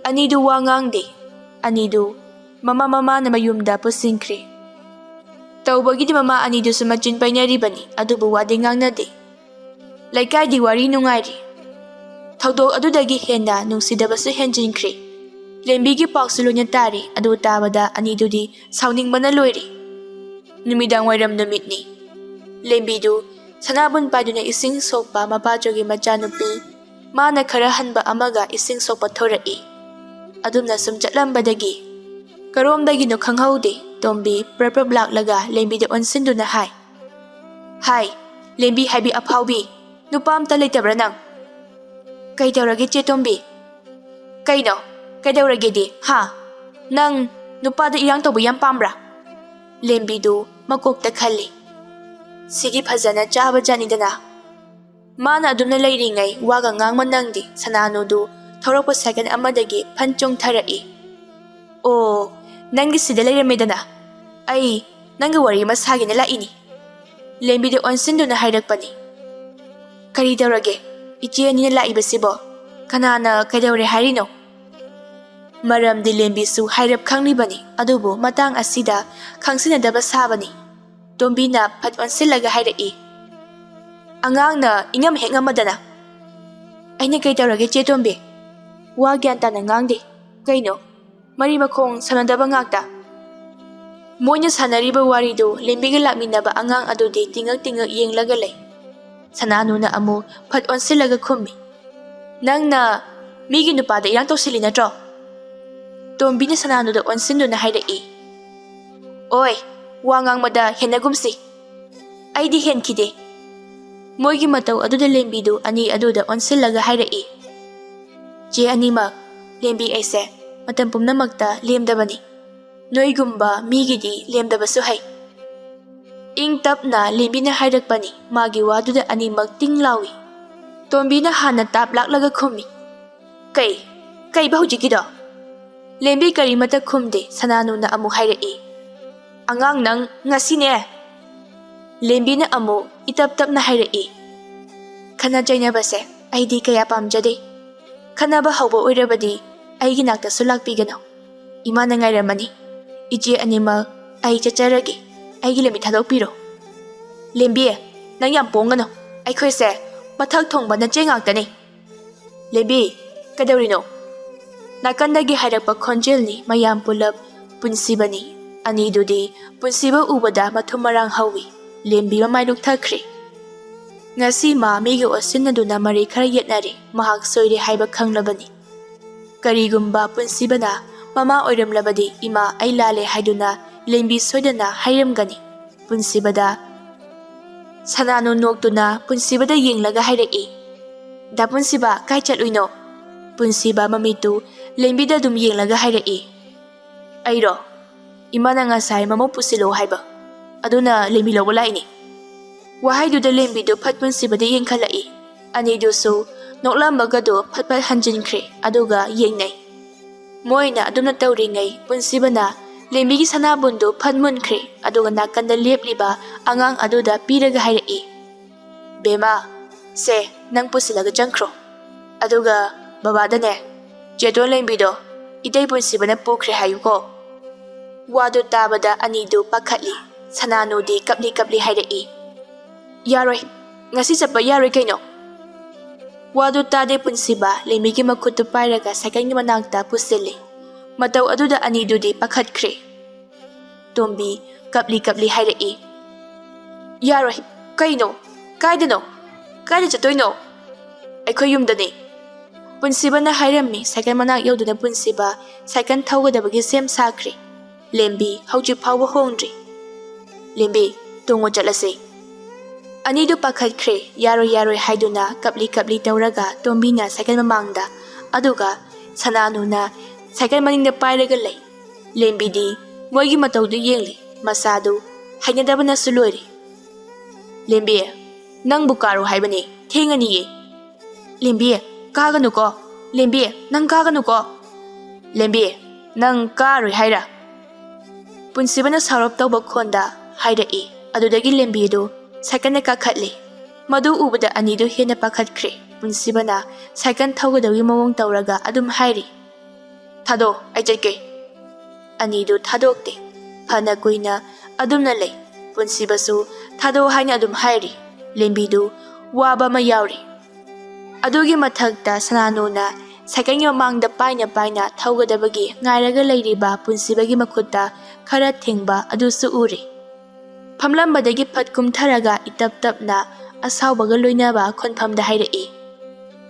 ꯑꯅꯤꯗꯨ ꯋꯥ ꯉꯥꯡꯗꯦ꯫ ꯑꯅꯤꯗꯨ ꯃꯃꯥ ꯃꯃꯥꯅ ꯃꯌꯨꯝꯗ ꯄꯨꯁꯤꯟꯈ꯭ꯔꯦ꯫ ꯇꯧꯕꯒꯤꯗꯤ ꯃꯃꯥ ꯑꯅꯤꯗꯨꯁꯨ ꯃꯆꯤꯟ ꯄꯩꯅꯔꯤꯕꯅꯤ, ꯑꯗꯨꯕꯨ ꯋꯥꯗꯤ ꯉꯥꯡꯅꯗꯦ꯫ ꯂꯩꯀꯥꯏꯗꯤ ꯋꯥꯔꯤ ꯅꯨꯡꯉꯥꯏꯔꯤ꯫ ꯊꯧꯗꯣꯛ ꯑꯗꯨꯗꯒꯤ ꯍꯦꯟꯅ ꯅꯨꯡꯁꯤꯗꯕꯁꯨ ꯍꯦꯟꯖꯤꯟꯈ꯭ꯔꯦ꯫ ꯂꯦꯝꯕꯤꯒꯤ ꯄꯥꯎꯁꯨ ꯂꯣꯏꯅ ꯇꯥꯔꯤ, ꯑꯗꯨ ꯇꯥꯕꯗ ꯑꯅꯤꯗꯨꯗꯤ ꯁꯥꯎꯅꯤꯡꯕꯅ ꯂꯣꯏꯔꯦ꯫ ꯅꯨꯃꯤꯗꯥꯡ ꯋꯥꯏꯔꯝ ꯅꯨꯃꯤꯠꯅꯤ꯫ ꯂꯦꯝꯕꯤꯗꯨ ꯁꯅꯥꯕꯨꯟ ꯄꯥꯏꯗꯨꯅ ꯏꯁꯤꯡ ꯁꯣꯛꯄ ꯃꯄꯥꯆꯧꯒꯤ ꯃꯆꯥꯅꯨꯄꯤ, ꯃꯥꯅ ꯈꯔ ꯍꯟꯕ ꯑꯃꯒ ꯏꯁꯤꯡ ꯁꯣꯛꯄ ꯊꯣꯔꯛꯏ꯫ ꯑꯗꯨꯝꯅ ꯁꯨꯝ ꯆꯠꯂꯝꯕꯗꯒꯤ ꯀꯔꯣꯝꯗꯒꯤꯅꯣ ꯈꯪꯍꯧꯗꯦ, ꯇꯣꯝꯕꯤ ꯄ꯭ꯔꯞ ꯄ꯭ꯔꯞ ꯂꯥꯛꯂꯒ ꯂꯦꯝꯕꯤꯗ ꯑꯣꯟꯁꯤꯟꯗꯨꯅ ꯍꯥꯏ, "ꯍꯥꯏ, ꯂꯦꯝꯕꯤ ꯍꯥꯏꯕꯤ ꯑꯐꯥꯎꯕꯤ, ꯅꯨꯄꯥ ꯑꯝꯇ ꯂꯩꯇꯕ꯭ꯔꯥ ꯅꯪ?" "ꯀꯩꯗꯧꯔꯒꯦ ꯆꯦ ꯇꯣꯝꯕꯤ?" "ꯀꯩꯅꯣ? ꯀꯩꯗꯧꯔꯒꯦꯗꯤ, ꯍꯥ? ꯅꯪ ꯅꯨꯄꯥꯗ ꯏꯔꯥꯡ ꯇꯧꯕ ꯌꯥꯝ ꯄꯥꯝꯕ꯭ꯔꯥ?" ꯂꯦꯝꯕꯤꯗꯨ ꯃꯀꯣꯛꯇ ꯈꯜꯂꯤ꯫ "ꯁꯤꯗꯤ ꯐꯖꯅ ꯆꯥꯕ ꯖꯥꯠꯅꯤꯗꯅ꯫" ꯃꯥꯅ ꯑꯗꯨꯝꯅ ꯂꯩꯔꯤꯉꯩ ꯋꯥꯒ ꯉꯥꯡꯕ ꯅꯪꯗꯦ, ꯁꯅꯥꯅꯨꯗꯨ ꯊꯧꯔꯛꯄ ꯁꯥꯏꯀꯜ ꯑꯃꯗꯒꯤ ꯐꯟ ꯆꯣꯡꯊꯔꯛꯏ꯫ "ꯑꯣ, ꯅꯪꯒꯤ ꯁꯤꯗ ꯂꯩꯔꯝꯃꯦꯗꯅ꯫ ꯑꯩ ꯅꯪꯒ ꯋꯥꯔꯤ ꯑꯃ ꯁꯥꯒꯦꯅ ꯂꯥꯛꯏꯅꯤ꯫" ꯂꯦꯝꯕꯤꯗ ꯑꯣꯟꯁꯤꯟꯗꯨꯅ ꯍꯥꯏꯔꯛꯄꯅꯤ꯫ "ꯀꯔꯤ ꯇꯧꯔꯒꯦ? ꯏꯆꯦ ꯑꯅꯤꯅ ꯂꯥꯛꯏꯕꯁꯤꯕꯣ? ꯀꯅꯥꯅ ꯀꯩꯗꯧꯔꯦ ꯍꯥꯏꯔꯤꯅꯣ?" ꯃꯔꯝꯗꯤ ꯂꯦꯝꯕꯤꯁꯨ ꯍꯥꯏꯔꯞ ꯈꯪꯂꯤꯕꯅꯤ, ꯑꯗꯨꯕꯨ ꯃꯇꯥꯡ ꯑꯁꯤꯗ ꯈꯪꯁꯤꯟꯅꯗꯕ ꯁꯥꯕꯅꯤ꯫ ꯇꯣꯝꯕꯤꯅ ꯐꯠ ꯑꯣꯟꯁꯤꯜꯂꯒ ꯍꯥꯏꯔꯛꯏ, "ꯑꯉꯥꯡꯅ ꯏꯉꯝ ꯍꯦꯛ ꯉꯝꯃꯗꯅ꯫" "ꯑꯩꯅ ꯀꯩ ꯇꯧꯔꯒꯦ ꯆꯦ ꯇꯣꯝꯕꯤ? ꯋꯥ ꯒ꯭ꯌꯥꯟ ꯇꯥꯅ ꯉꯥꯡꯗꯦ꯫ ꯀꯩꯅꯣ? ꯃꯔꯤ ꯃꯈꯣꯡ ꯁꯝꯅꯗꯕ ꯉꯥꯛꯇ꯫" ꯃꯣꯏꯅ ꯁꯥꯟꯅꯔꯤꯕ ꯋꯥꯔꯤꯗꯨ ꯂꯦꯝꯕꯤꯒ ꯂꯥꯛꯃꯤꯟꯅꯕ ꯑꯉꯥꯡ ꯑꯗꯨꯗꯤ ꯇꯤꯡꯉꯛ ꯇꯤꯡꯉꯛ ꯌꯦꯡꯂꯒ ꯂꯩ꯫ ꯁꯅꯥꯅꯨꯅ ꯑꯃꯨꯛ ꯐꯠ ꯑꯣꯟꯁꯤꯜꯂꯒ ꯈꯨꯝꯃꯤ, "ꯅꯪꯅ ꯃꯤꯒꯤ ꯅꯨꯄꯥꯗ ꯏꯔꯥꯡ ꯇꯧꯁꯤꯜꯂꯤ ꯅꯠꯇ꯭ꯔꯣ?" ꯇꯣꯝꯕꯤꯅ ꯁꯅꯥꯅꯨꯗ ꯑꯣꯟꯁꯤꯟꯗꯨꯅ ꯍꯥꯏꯔꯛꯏ, "ꯑꯣꯏ, ꯋꯥ ꯉꯥꯡꯕꯗ ꯍꯦꯟꯅꯒꯨꯝꯁꯤ꯫" "ꯑꯩꯗꯤ ꯍꯦꯟꯈꯤꯗꯦ꯫" ꯃꯣꯏꯒꯤ ꯃꯇꯧ ꯑꯗꯨꯗ ꯂꯦꯝꯕꯤꯗꯨ ꯑꯅꯤ ꯑꯗꯨꯗ ꯑꯣꯟꯁꯤꯜꯂꯒ ꯍꯥꯏꯔꯛꯏ, "ꯆꯦ ꯑꯅꯤꯃꯛ, ꯂꯦꯝꯕꯤ ꯑꯩꯁꯦ ꯃꯇꯝ ꯄꯨꯝꯅꯃꯛꯇ ꯂꯦꯝꯗꯕꯅꯤ꯫ ꯅꯣꯏꯒꯨꯝꯕ ꯃꯤꯒꯤꯗꯤ ꯂꯦꯝꯗꯕꯁꯨ ꯍꯩ꯫" ꯏꯪ ꯇꯞꯅ ꯂꯦꯝꯕꯤꯅ ꯍꯥꯏꯔꯛꯄꯅꯤ꯫ ꯃꯥꯒꯤ ꯋꯥꯗꯨꯗ ꯑꯅꯤꯃꯛ ꯇꯤꯡ ꯂꯥꯎꯏ꯫ ꯇꯣꯝꯕꯤꯅ ꯍꯥꯟꯅ ꯇꯥꯞ ꯂꯥꯛꯂꯒ ꯈꯨꯝꯃꯤ, "ꯀꯩ? ꯀꯩꯕ ꯍꯧꯖꯤꯛꯀꯤꯗꯣ?" ꯂꯦꯝꯕꯤ ꯀꯔꯤꯃꯠꯇ ꯈꯨꯝꯗꯦ꯫ ꯁꯅꯥꯅꯨꯅ ꯑꯃꯨꯛ ꯍꯥꯏꯔꯛꯏ, "ꯑꯉꯥꯡ, ꯅꯪ ꯉꯁꯤꯅꯦ, ꯂꯦꯝꯕꯤꯅ ꯑꯃꯨꯛ ꯏꯇꯞ ꯇꯞꯅ ꯍꯥꯏꯔꯛꯏ, "ꯈꯠꯅ ꯆꯩꯅꯕꯁꯦ ꯑꯩꯗꯤ ꯀꯌꯥ ꯄꯥꯝꯖꯗꯦ꯫ ꯈꯠꯅꯕ ꯍꯧꯕ ꯑꯣꯏꯔꯕꯗꯤ ꯑꯩꯒꯤ ꯅꯥꯛꯇꯁꯨ ꯂꯥꯛꯄꯤꯒꯅꯨ꯫ ꯏꯃꯥꯅ ꯉꯥꯏꯔꯝꯃꯅꯤ꯫ ꯏꯆꯦ ꯑꯅꯤꯃꯛ, ꯑꯩ ꯆꯠꯆꯔꯒꯦ꯫ ꯑꯩꯒꯤ ꯂꯦꯝꯕꯤ ꯊꯥꯗꯣꯛꯄꯤꯔꯣ꯫" "ꯂꯦꯝꯕꯤ, ꯅꯪ ꯌꯥꯝ ꯄꯣꯡꯒꯅꯨ꯫ ꯑꯩꯈꯣꯏꯁꯦ ꯃꯊꯛ ꯊꯣꯡꯕ ꯅꯆꯦ ꯉꯥꯛꯇꯅꯤ꯫" "ꯂꯦꯝꯕꯤ, ꯀꯩꯗꯧꯔꯤꯅꯣ?" ꯅꯥꯀꯟꯗꯒꯤ ꯍꯥꯏꯔꯛꯄ ꯈꯣꯟꯖꯦꯜꯅꯤ ꯃꯌꯥꯝ ꯄꯨꯂꯞ ꯄꯨꯟꯁꯤꯕꯅꯤ꯫ ꯑꯅꯤꯗꯨꯗꯤ ꯄꯨꯟꯁꯤꯕ ꯎꯕꯗ ꯃꯊꯨꯝ ꯃꯔꯥꯡ ꯍꯧꯏ꯫ ꯂꯦꯝꯕꯤ ꯃꯃꯥꯏ ꯂꯨꯛꯊꯈ꯭ꯔꯦ꯫ ꯉꯁꯤ ꯃꯥ ꯃꯤꯒ ꯑꯣꯠꯁꯤꯟꯅꯗꯨꯅ ꯃꯔꯩ ꯈꯔ ꯌꯦꯠꯅꯔꯦ, ꯃꯍꯥꯛ ꯁꯣꯏꯔꯦ ꯍꯥꯏꯕ ꯈꯪꯂꯕꯅꯤ꯫ ꯀꯔꯤꯒꯨꯝꯕ ꯄꯨꯟꯁꯤꯕꯅ ꯃꯃꯥ ꯑꯣꯏꯔꯝꯂꯕꯗꯤ ꯏꯃꯥ ꯑꯩ ꯂꯥꯜꯂꯦ ꯍꯥꯏꯗꯨꯅ ꯂꯦꯝꯕꯤ ꯁꯣꯏꯗꯅ ꯍꯥꯏꯔꯝꯒꯅꯤ꯫ ꯄꯨꯟꯁꯤꯕꯗ ꯁꯅꯥꯅꯨ ꯅꯣꯛꯇꯨꯅ ꯄꯨꯟꯁꯤꯕꯗ ꯌꯦꯡꯂꯒ ꯍꯥꯏꯔꯛꯏ, "ꯗꯥ ꯄꯨꯟꯁꯤꯕ, ꯀꯥꯏ ꯆꯠꯂꯨꯏꯅꯣ?" ꯄꯨꯟꯁꯤꯕ ꯃꯃꯤꯠꯇꯨ ꯂꯦꯝꯕꯤꯗ ꯑꯗꯨꯝ ꯌꯦꯡꯂꯒ ꯍꯥꯏꯔꯛꯏ, "ꯑꯩꯔꯣ? ꯏꯃꯥꯅ ꯉꯁꯥꯏ ꯃꯃꯧ ꯄꯨꯁꯤꯜꯂꯣ ꯍꯥꯏꯕ, ꯑꯗꯨꯅ ꯂꯦꯝꯕꯤ ꯂꯧꯕ ꯂꯥꯛꯏꯅꯤ꯫" ꯋꯥꯍꯩꯗꯨꯗ ꯂꯦꯝꯕꯤꯗꯨ ꯐꯠ ꯄꯨꯟꯁꯤꯕꯗ ꯌꯦꯡꯈꯠꯂꯛꯏ꯫ ꯑꯅꯤꯗꯨꯁꯨ ꯅꯣꯛꯂꯝꯕꯒꯗꯨ ꯐꯠ ꯐꯠ ꯍꯟꯖꯤꯟꯈ꯭ꯔꯦ, ꯑꯗꯨꯒ ꯌꯦꯡꯅꯩ꯫ ꯃꯣꯏꯅ ꯑꯗꯨꯝꯅ ꯇꯧꯔꯤꯉꯩ ꯄꯨꯟꯁꯤꯕꯅ ꯂꯦꯝꯕꯤꯒꯤ ꯁꯅꯥꯕꯨꯟꯗꯨ ꯐꯠ ꯃꯨꯟꯈ꯭ꯔꯦ, ꯑꯗꯨꯒ ꯅꯥꯀꯟꯗ ꯂꯦꯞꯂꯤꯕ ꯑꯉꯥꯡ ꯑꯗꯨꯗ ꯄꯤꯔꯒ ꯍꯥꯏꯔꯛꯏ, "ꯕꯦꯝꯃ, ꯁꯦ, ꯅꯪ ꯄꯨꯁꯤꯜꯂꯒ ꯆꯪꯈ꯭ꯔꯣ꯫ ꯑꯗꯨꯒ ꯕꯕꯥꯗꯅꯦ, ꯆꯦꯇꯣꯟ ꯂꯦꯝꯕꯤꯗꯣ ꯏꯇꯩ ꯄꯨꯟꯁꯤꯕꯅ ꯄꯨꯈ꯭ꯔꯦ ꯍꯥꯏꯌꯨꯀꯣ꯫" ꯋꯥꯗꯨ ꯇꯥꯕꯗ ꯑꯅꯤꯗꯨ ꯄꯥꯈꯠꯂꯤ꯫ ꯁꯅꯥꯅꯨꯗꯤ ꯀꯞꯂꯤ ꯀꯞꯂꯤ ꯍꯥꯏꯔꯛꯏ, "ꯌꯥꯔꯣꯏ, ꯉꯁꯤ ꯆꯠꯄ ꯌꯥꯔꯣꯏ ꯀꯩꯅꯣ꯫" ꯋꯥꯗꯨ ꯇꯥꯗꯦ ꯄꯨꯟꯁꯤꯕ ꯂꯦꯝꯕꯤꯒꯤ ꯃꯈꯨꯠꯇꯨ ꯄꯥꯏꯔꯒ ꯁꯥꯏꯀꯜꯒꯤ ꯃꯅꯥꯛꯇ ꯄꯨꯁꯤꯜꯂꯤ꯫ ꯃꯇꯧ ꯑꯗꯨꯗ ꯑꯅꯤꯗꯨꯗꯤ ꯄꯥꯈꯠꯈ꯭ꯔꯦ꯫ ꯇꯣꯝꯕꯤ ꯀꯞꯂꯤ ꯀꯞꯂꯤ ꯍꯥꯏꯔꯛꯏ, "ꯌꯥꯔꯣꯏ, ꯀꯩꯅꯣ? ꯀꯥꯏꯗꯅꯣ? ꯀꯥꯏꯗ ꯆꯠꯇꯣꯏꯅꯣ?" "ꯑꯩꯈꯣꯏ ꯌꯨꯝꯗꯅꯤ꯫" ꯄꯨꯟꯁꯤꯕꯅ ꯍꯥꯏꯔꯝꯃꯤ꯫ ꯁꯥꯏꯀꯜ ꯃꯅꯥꯛ ꯌꯧꯗꯨꯅ ꯄꯨꯟꯁꯤꯕ ꯁꯥꯏꯀꯜ ꯊꯧꯒꯗꯕꯒꯤ ꯁꯦꯝ ꯁꯥꯈ꯭ꯔꯦ꯫ ꯂꯦꯝꯕꯤ ꯍꯧꯖꯤꯛ ꯐꯥꯎꯕ ꯍꯣꯡꯗ꯭ꯔꯤ꯫ "ꯂꯦꯝꯕꯤ, ꯇꯣꯡꯉꯣ ꯆꯠꯂꯁꯤ꯫" ꯑꯅꯤꯗꯨ ꯄꯥꯈꯠꯈ꯭ꯔꯦ꯫ "ꯌꯥꯔꯣꯏ, ꯌꯥꯔꯣꯏ" ꯍꯥꯏꯗꯨꯅ ꯀꯞꯂꯤ ꯀꯞꯂꯤ ꯇꯧꯔꯒ ꯇꯣꯝꯕꯤꯅ ꯁꯥꯏꯀꯜ ꯃꯃꯥꯡꯗ, ꯑꯗꯨꯒ ꯁꯅꯥꯅꯨꯅ ꯁꯥꯏꯀꯜ ꯃꯅꯤꯡꯗ ꯄꯥꯏꯔꯒ ꯂꯩ꯫ ꯂꯦꯝꯕꯤꯗꯤ ꯃꯣꯏꯒꯤ ꯃꯇꯧꯗꯨ ꯌꯦꯡꯂꯤ꯫ ꯃꯁꯥꯗꯨ ꯍꯩꯅꯗꯕꯅꯁꯨ ꯂꯣꯏꯔꯦ꯫ "ꯂꯦꯝꯕꯤ, ꯅꯪꯕꯨ ꯀꯥꯔꯣ ꯍꯥꯏꯕꯅꯤ, ꯊꯦꯡꯉꯅꯤꯌꯦ꯫" "ꯂꯦꯝꯕꯤ, ꯀꯥꯒꯅꯨꯀꯣ꯫ ꯂꯦꯝꯕꯤ, ꯅꯪ ꯀꯥꯒꯅꯨꯀꯣ꯫ ꯂꯦꯝꯕꯤ, ꯅꯪ ꯀꯥꯔꯣꯏ ꯍꯥꯏꯔ?" ꯄꯨꯟꯁꯤꯕꯅ ꯁꯥꯎꯔꯞ ꯇꯧꯕ ꯈꯣꯟꯗ ꯍꯥꯏꯔꯛꯏ꯫ ꯑꯗꯨꯗꯒꯤ ꯂꯦꯝꯕꯤ ꯑꯗꯨ ꯁꯥꯏꯀꯜꯗ ꯀꯥꯈꯠꯂꯤ꯫ ꯃꯗꯨ ꯎꯕꯗ ꯑꯅꯤꯗꯨ ꯍꯦꯟꯅ ꯄꯥꯈꯠꯈ꯭ꯔꯦ꯫ ꯄꯨꯟꯁꯤꯕꯅ ꯁꯥꯏꯀꯜ ꯊꯧꯒꯗꯕꯒꯤ ꯃꯑꯣꯡ ꯇꯧꯔꯒ ꯑꯗꯨꯝ ꯍꯥꯏꯔꯤ, "ꯊꯥꯗꯣ, ꯑꯩ ꯆꯠꯀꯦ"꯫ ꯑꯅꯤꯗꯨ ꯊꯥꯗꯣꯛꯇꯦ꯫ ꯐꯅ ꯀꯨꯏꯅ ꯑꯗꯨꯝꯅ ꯂꯩ꯫ ꯄꯨꯟꯁꯤꯕꯁꯨ "ꯊꯥꯗꯣ" ꯍꯥꯏꯅ ꯑꯗꯨꯝ ꯍꯥꯏꯔꯤ꯫ ꯂꯦꯝꯕꯤꯗꯨ ꯋꯥꯕ ꯑꯃ ꯌꯥꯎꯔꯤ꯫ ꯑꯗꯨꯒꯤ ꯃꯊꯛꯇ ꯁꯅꯥꯅꯨꯅ ꯁꯥꯏꯀꯜꯒꯤ ꯃꯃꯥꯡꯗ ꯄꯥꯏꯅ ꯄꯥꯏꯅ ꯊꯧꯒꯗꯕꯒꯤ ꯉꯥꯏꯔꯒ ꯂꯩꯔꯤꯕ ꯄꯨꯟꯁꯤꯕꯒꯤ ꯃꯈꯨꯠꯇ ꯈꯔ ꯊꯤꯡꯕ ꯑꯗꯨꯁꯨ ꯎꯔꯤ꯫ ꯐꯝꯂꯝꯕꯗꯒꯤ ꯐꯠ ꯀꯨꯝꯊꯔꯒ ꯏꯇꯞ ꯇꯞꯅ ꯑꯁꯥꯎꯕꯒ ꯂꯣꯏꯅꯕ ꯈꯣꯟꯐꯝꯗ ꯍꯥꯏꯔꯛꯏ,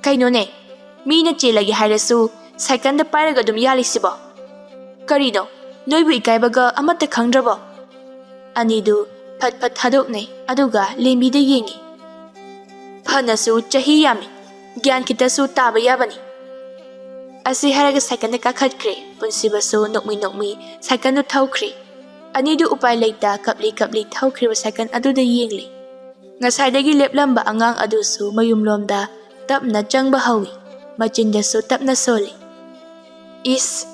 "ꯀꯩꯅꯣꯅꯦ, ꯃꯤꯅ ꯆꯦꯜꯂꯒꯦ ꯍꯥꯏꯔꯁꯨ ꯁꯥꯏꯀꯜꯗ ꯄꯥꯏꯔꯒ ꯑꯗꯨꯝ ꯌꯥꯜꯂꯤꯁꯤꯕꯣ? ꯀꯔꯤꯅꯣ, ꯅꯣꯏꯕꯨ ꯏꯀꯥꯏꯕꯒ ꯑꯃꯠꯇ ꯈꯪꯗ꯭ꯔꯕꯣ?" ꯑꯅꯤꯗꯨ ꯐꯠ ꯐꯠ ꯊꯥꯗꯣꯛꯅꯩ, ꯑꯗꯨꯒ ꯂꯦꯝꯕꯤꯗ ꯌꯦꯡꯉꯤ꯫ "ꯐꯅꯁꯨ ꯆꯍꯤ ꯌꯥꯝꯃꯤ, ꯒ꯭ꯌꯥꯟ ꯈꯤꯇꯁꯨ ꯇꯥꯕ ꯌꯥꯕꯅꯤ"꯫ ꯑꯁꯤ ꯍꯥꯏꯔꯒ ꯁꯥꯏꯀꯜꯗ ꯀꯥꯈꯠꯈ꯭ꯔꯦ꯫ ꯄꯨꯟꯁꯤꯕꯁꯨ ꯅꯣꯛꯃꯤ ꯅꯣꯛꯃꯤ ꯁꯥꯏꯀꯜꯗꯨ ꯊꯧꯈ꯭ꯔꯦ꯫ ꯑꯅꯤꯗꯨ ꯎꯄꯥꯏ ꯂꯩꯇ ꯀꯞꯂꯤ ꯀꯞꯂꯤ ꯊꯧꯈ꯭ꯔꯤꯕ ꯁꯥꯏꯀꯜ ꯑꯗꯨꯗ ꯌꯦꯡꯂꯤ꯫ ꯉꯁꯥꯏꯗꯒꯤ ꯂꯦꯞꯂꯝꯕ ꯑꯉꯥꯡ ꯑꯗꯨꯁꯨ ꯃꯌꯨꯝꯂꯣꯝꯗ ꯇꯞꯅ ꯆꯪꯕ ꯍꯧꯏ꯫ ꯃꯆꯤꯟꯗꯁꯨ ꯇꯞꯅ ꯁꯣꯜꯂꯤ, "ꯏꯁ,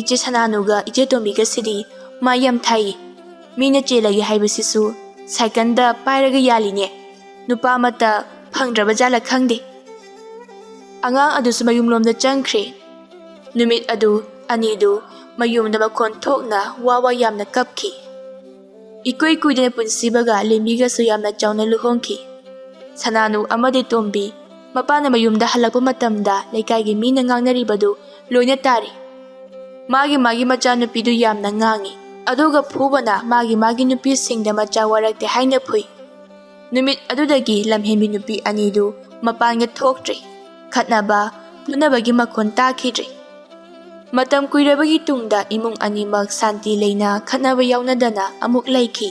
ꯏꯆꯦ ꯁꯅꯥꯅꯨꯒ ꯏꯆꯦ ꯇꯣꯝꯕꯤꯒꯁꯤꯗꯤ ꯃꯥ ꯌꯥꯝ ꯊꯥꯏꯌꯦ꯫ ꯃꯤꯅ ꯆꯦꯜꯂꯒꯦ ꯍꯥꯏꯕꯁꯤꯁꯨ ꯁꯥꯏꯀꯜꯗ ꯄꯥꯏꯔꯒ ꯌꯥꯜꯂꯤꯅꯦ꯫ ꯅꯨꯄꯥ ꯑꯃꯠꯇ ꯐꯪꯗ꯭ꯔꯕ ꯖꯥꯠꯂ ꯈꯪꯗꯦ"꯫ ꯑꯉꯥꯡ ꯑꯗꯨꯁꯨ ꯃꯌꯨꯝꯂꯣꯝꯗ ꯆꯪꯈ꯭ꯔꯦ꯫ ꯅꯨꯃꯤꯠ ꯑꯗꯨ ꯑꯅꯤꯗꯨ ꯃꯌꯨꯝꯗ ꯃꯈꯣꯟ ꯊꯣꯛꯅ ꯋꯥ ꯋꯥ ꯌꯥꯝꯅ ꯀꯞꯈꯤ꯫ ꯏꯀꯨꯏ ꯀꯨꯏꯗꯅ ꯄꯨꯟꯁꯤꯕꯒ ꯂꯦꯝꯕꯤꯒꯁꯨ ꯌꯥꯝꯅ ꯆꯥꯎꯅ ꯂꯨꯍꯣꯡꯈꯤ꯫ ꯁꯅꯥꯅꯨ ꯑꯃꯗꯤ ꯇꯣꯝꯕꯤ ꯃꯄꯥꯅ ꯃꯌꯨꯝꯗ ꯍꯜꯂꯛꯄ ꯃꯇꯝꯗ ꯂꯩꯀꯥꯏꯒꯤ ꯃꯤꯅ ꯉꯥꯡꯅꯔꯤꯕꯗꯨ ꯂꯣꯏꯅ ꯇꯥꯔꯤ꯫ ꯃꯥꯒꯤ ꯃꯥꯒꯤ ꯃꯆꯥꯅꯨꯄꯤꯗꯨ ꯌꯥꯝꯅ ꯉꯥꯡꯉꯤ, ꯑꯗꯨꯒ ꯐꯨꯕꯅ ꯃꯥꯒꯤ ꯃꯥꯒꯤ ꯅꯨꯄꯤꯁꯤꯡꯗ ꯃꯆꯥ ꯋꯥꯔꯛꯇꯦ ꯍꯥꯏꯅ ꯐꯨꯏ꯫ ꯅꯨꯃꯤꯠ ꯑꯗꯨꯗꯒꯤ ꯂꯝꯍꯦꯟꯕꯤ ꯅꯨꯄꯤ ꯑꯅꯤꯗꯨ ꯃꯄꯥꯟꯒ ꯊꯣꯛꯇ꯭ꯔꯦ꯫ ꯈꯠꯅꯕ, ꯐꯨꯅꯕꯒꯤ ꯃꯈꯣꯟ ꯇꯥꯈꯤꯗ꯭ꯔꯦ꯫ ꯃꯇꯝ ꯀꯨꯏꯔꯕꯒꯤ ꯇꯨꯡꯗ ꯏꯃꯨꯡ ꯑꯅꯤꯃꯛ ꯁꯥꯟꯇꯤ ꯂꯩꯅ ꯈꯠꯅꯕ ꯌꯥꯎꯅꯗꯅ ꯑꯃꯨꯛ ꯂꯩꯈꯤ꯫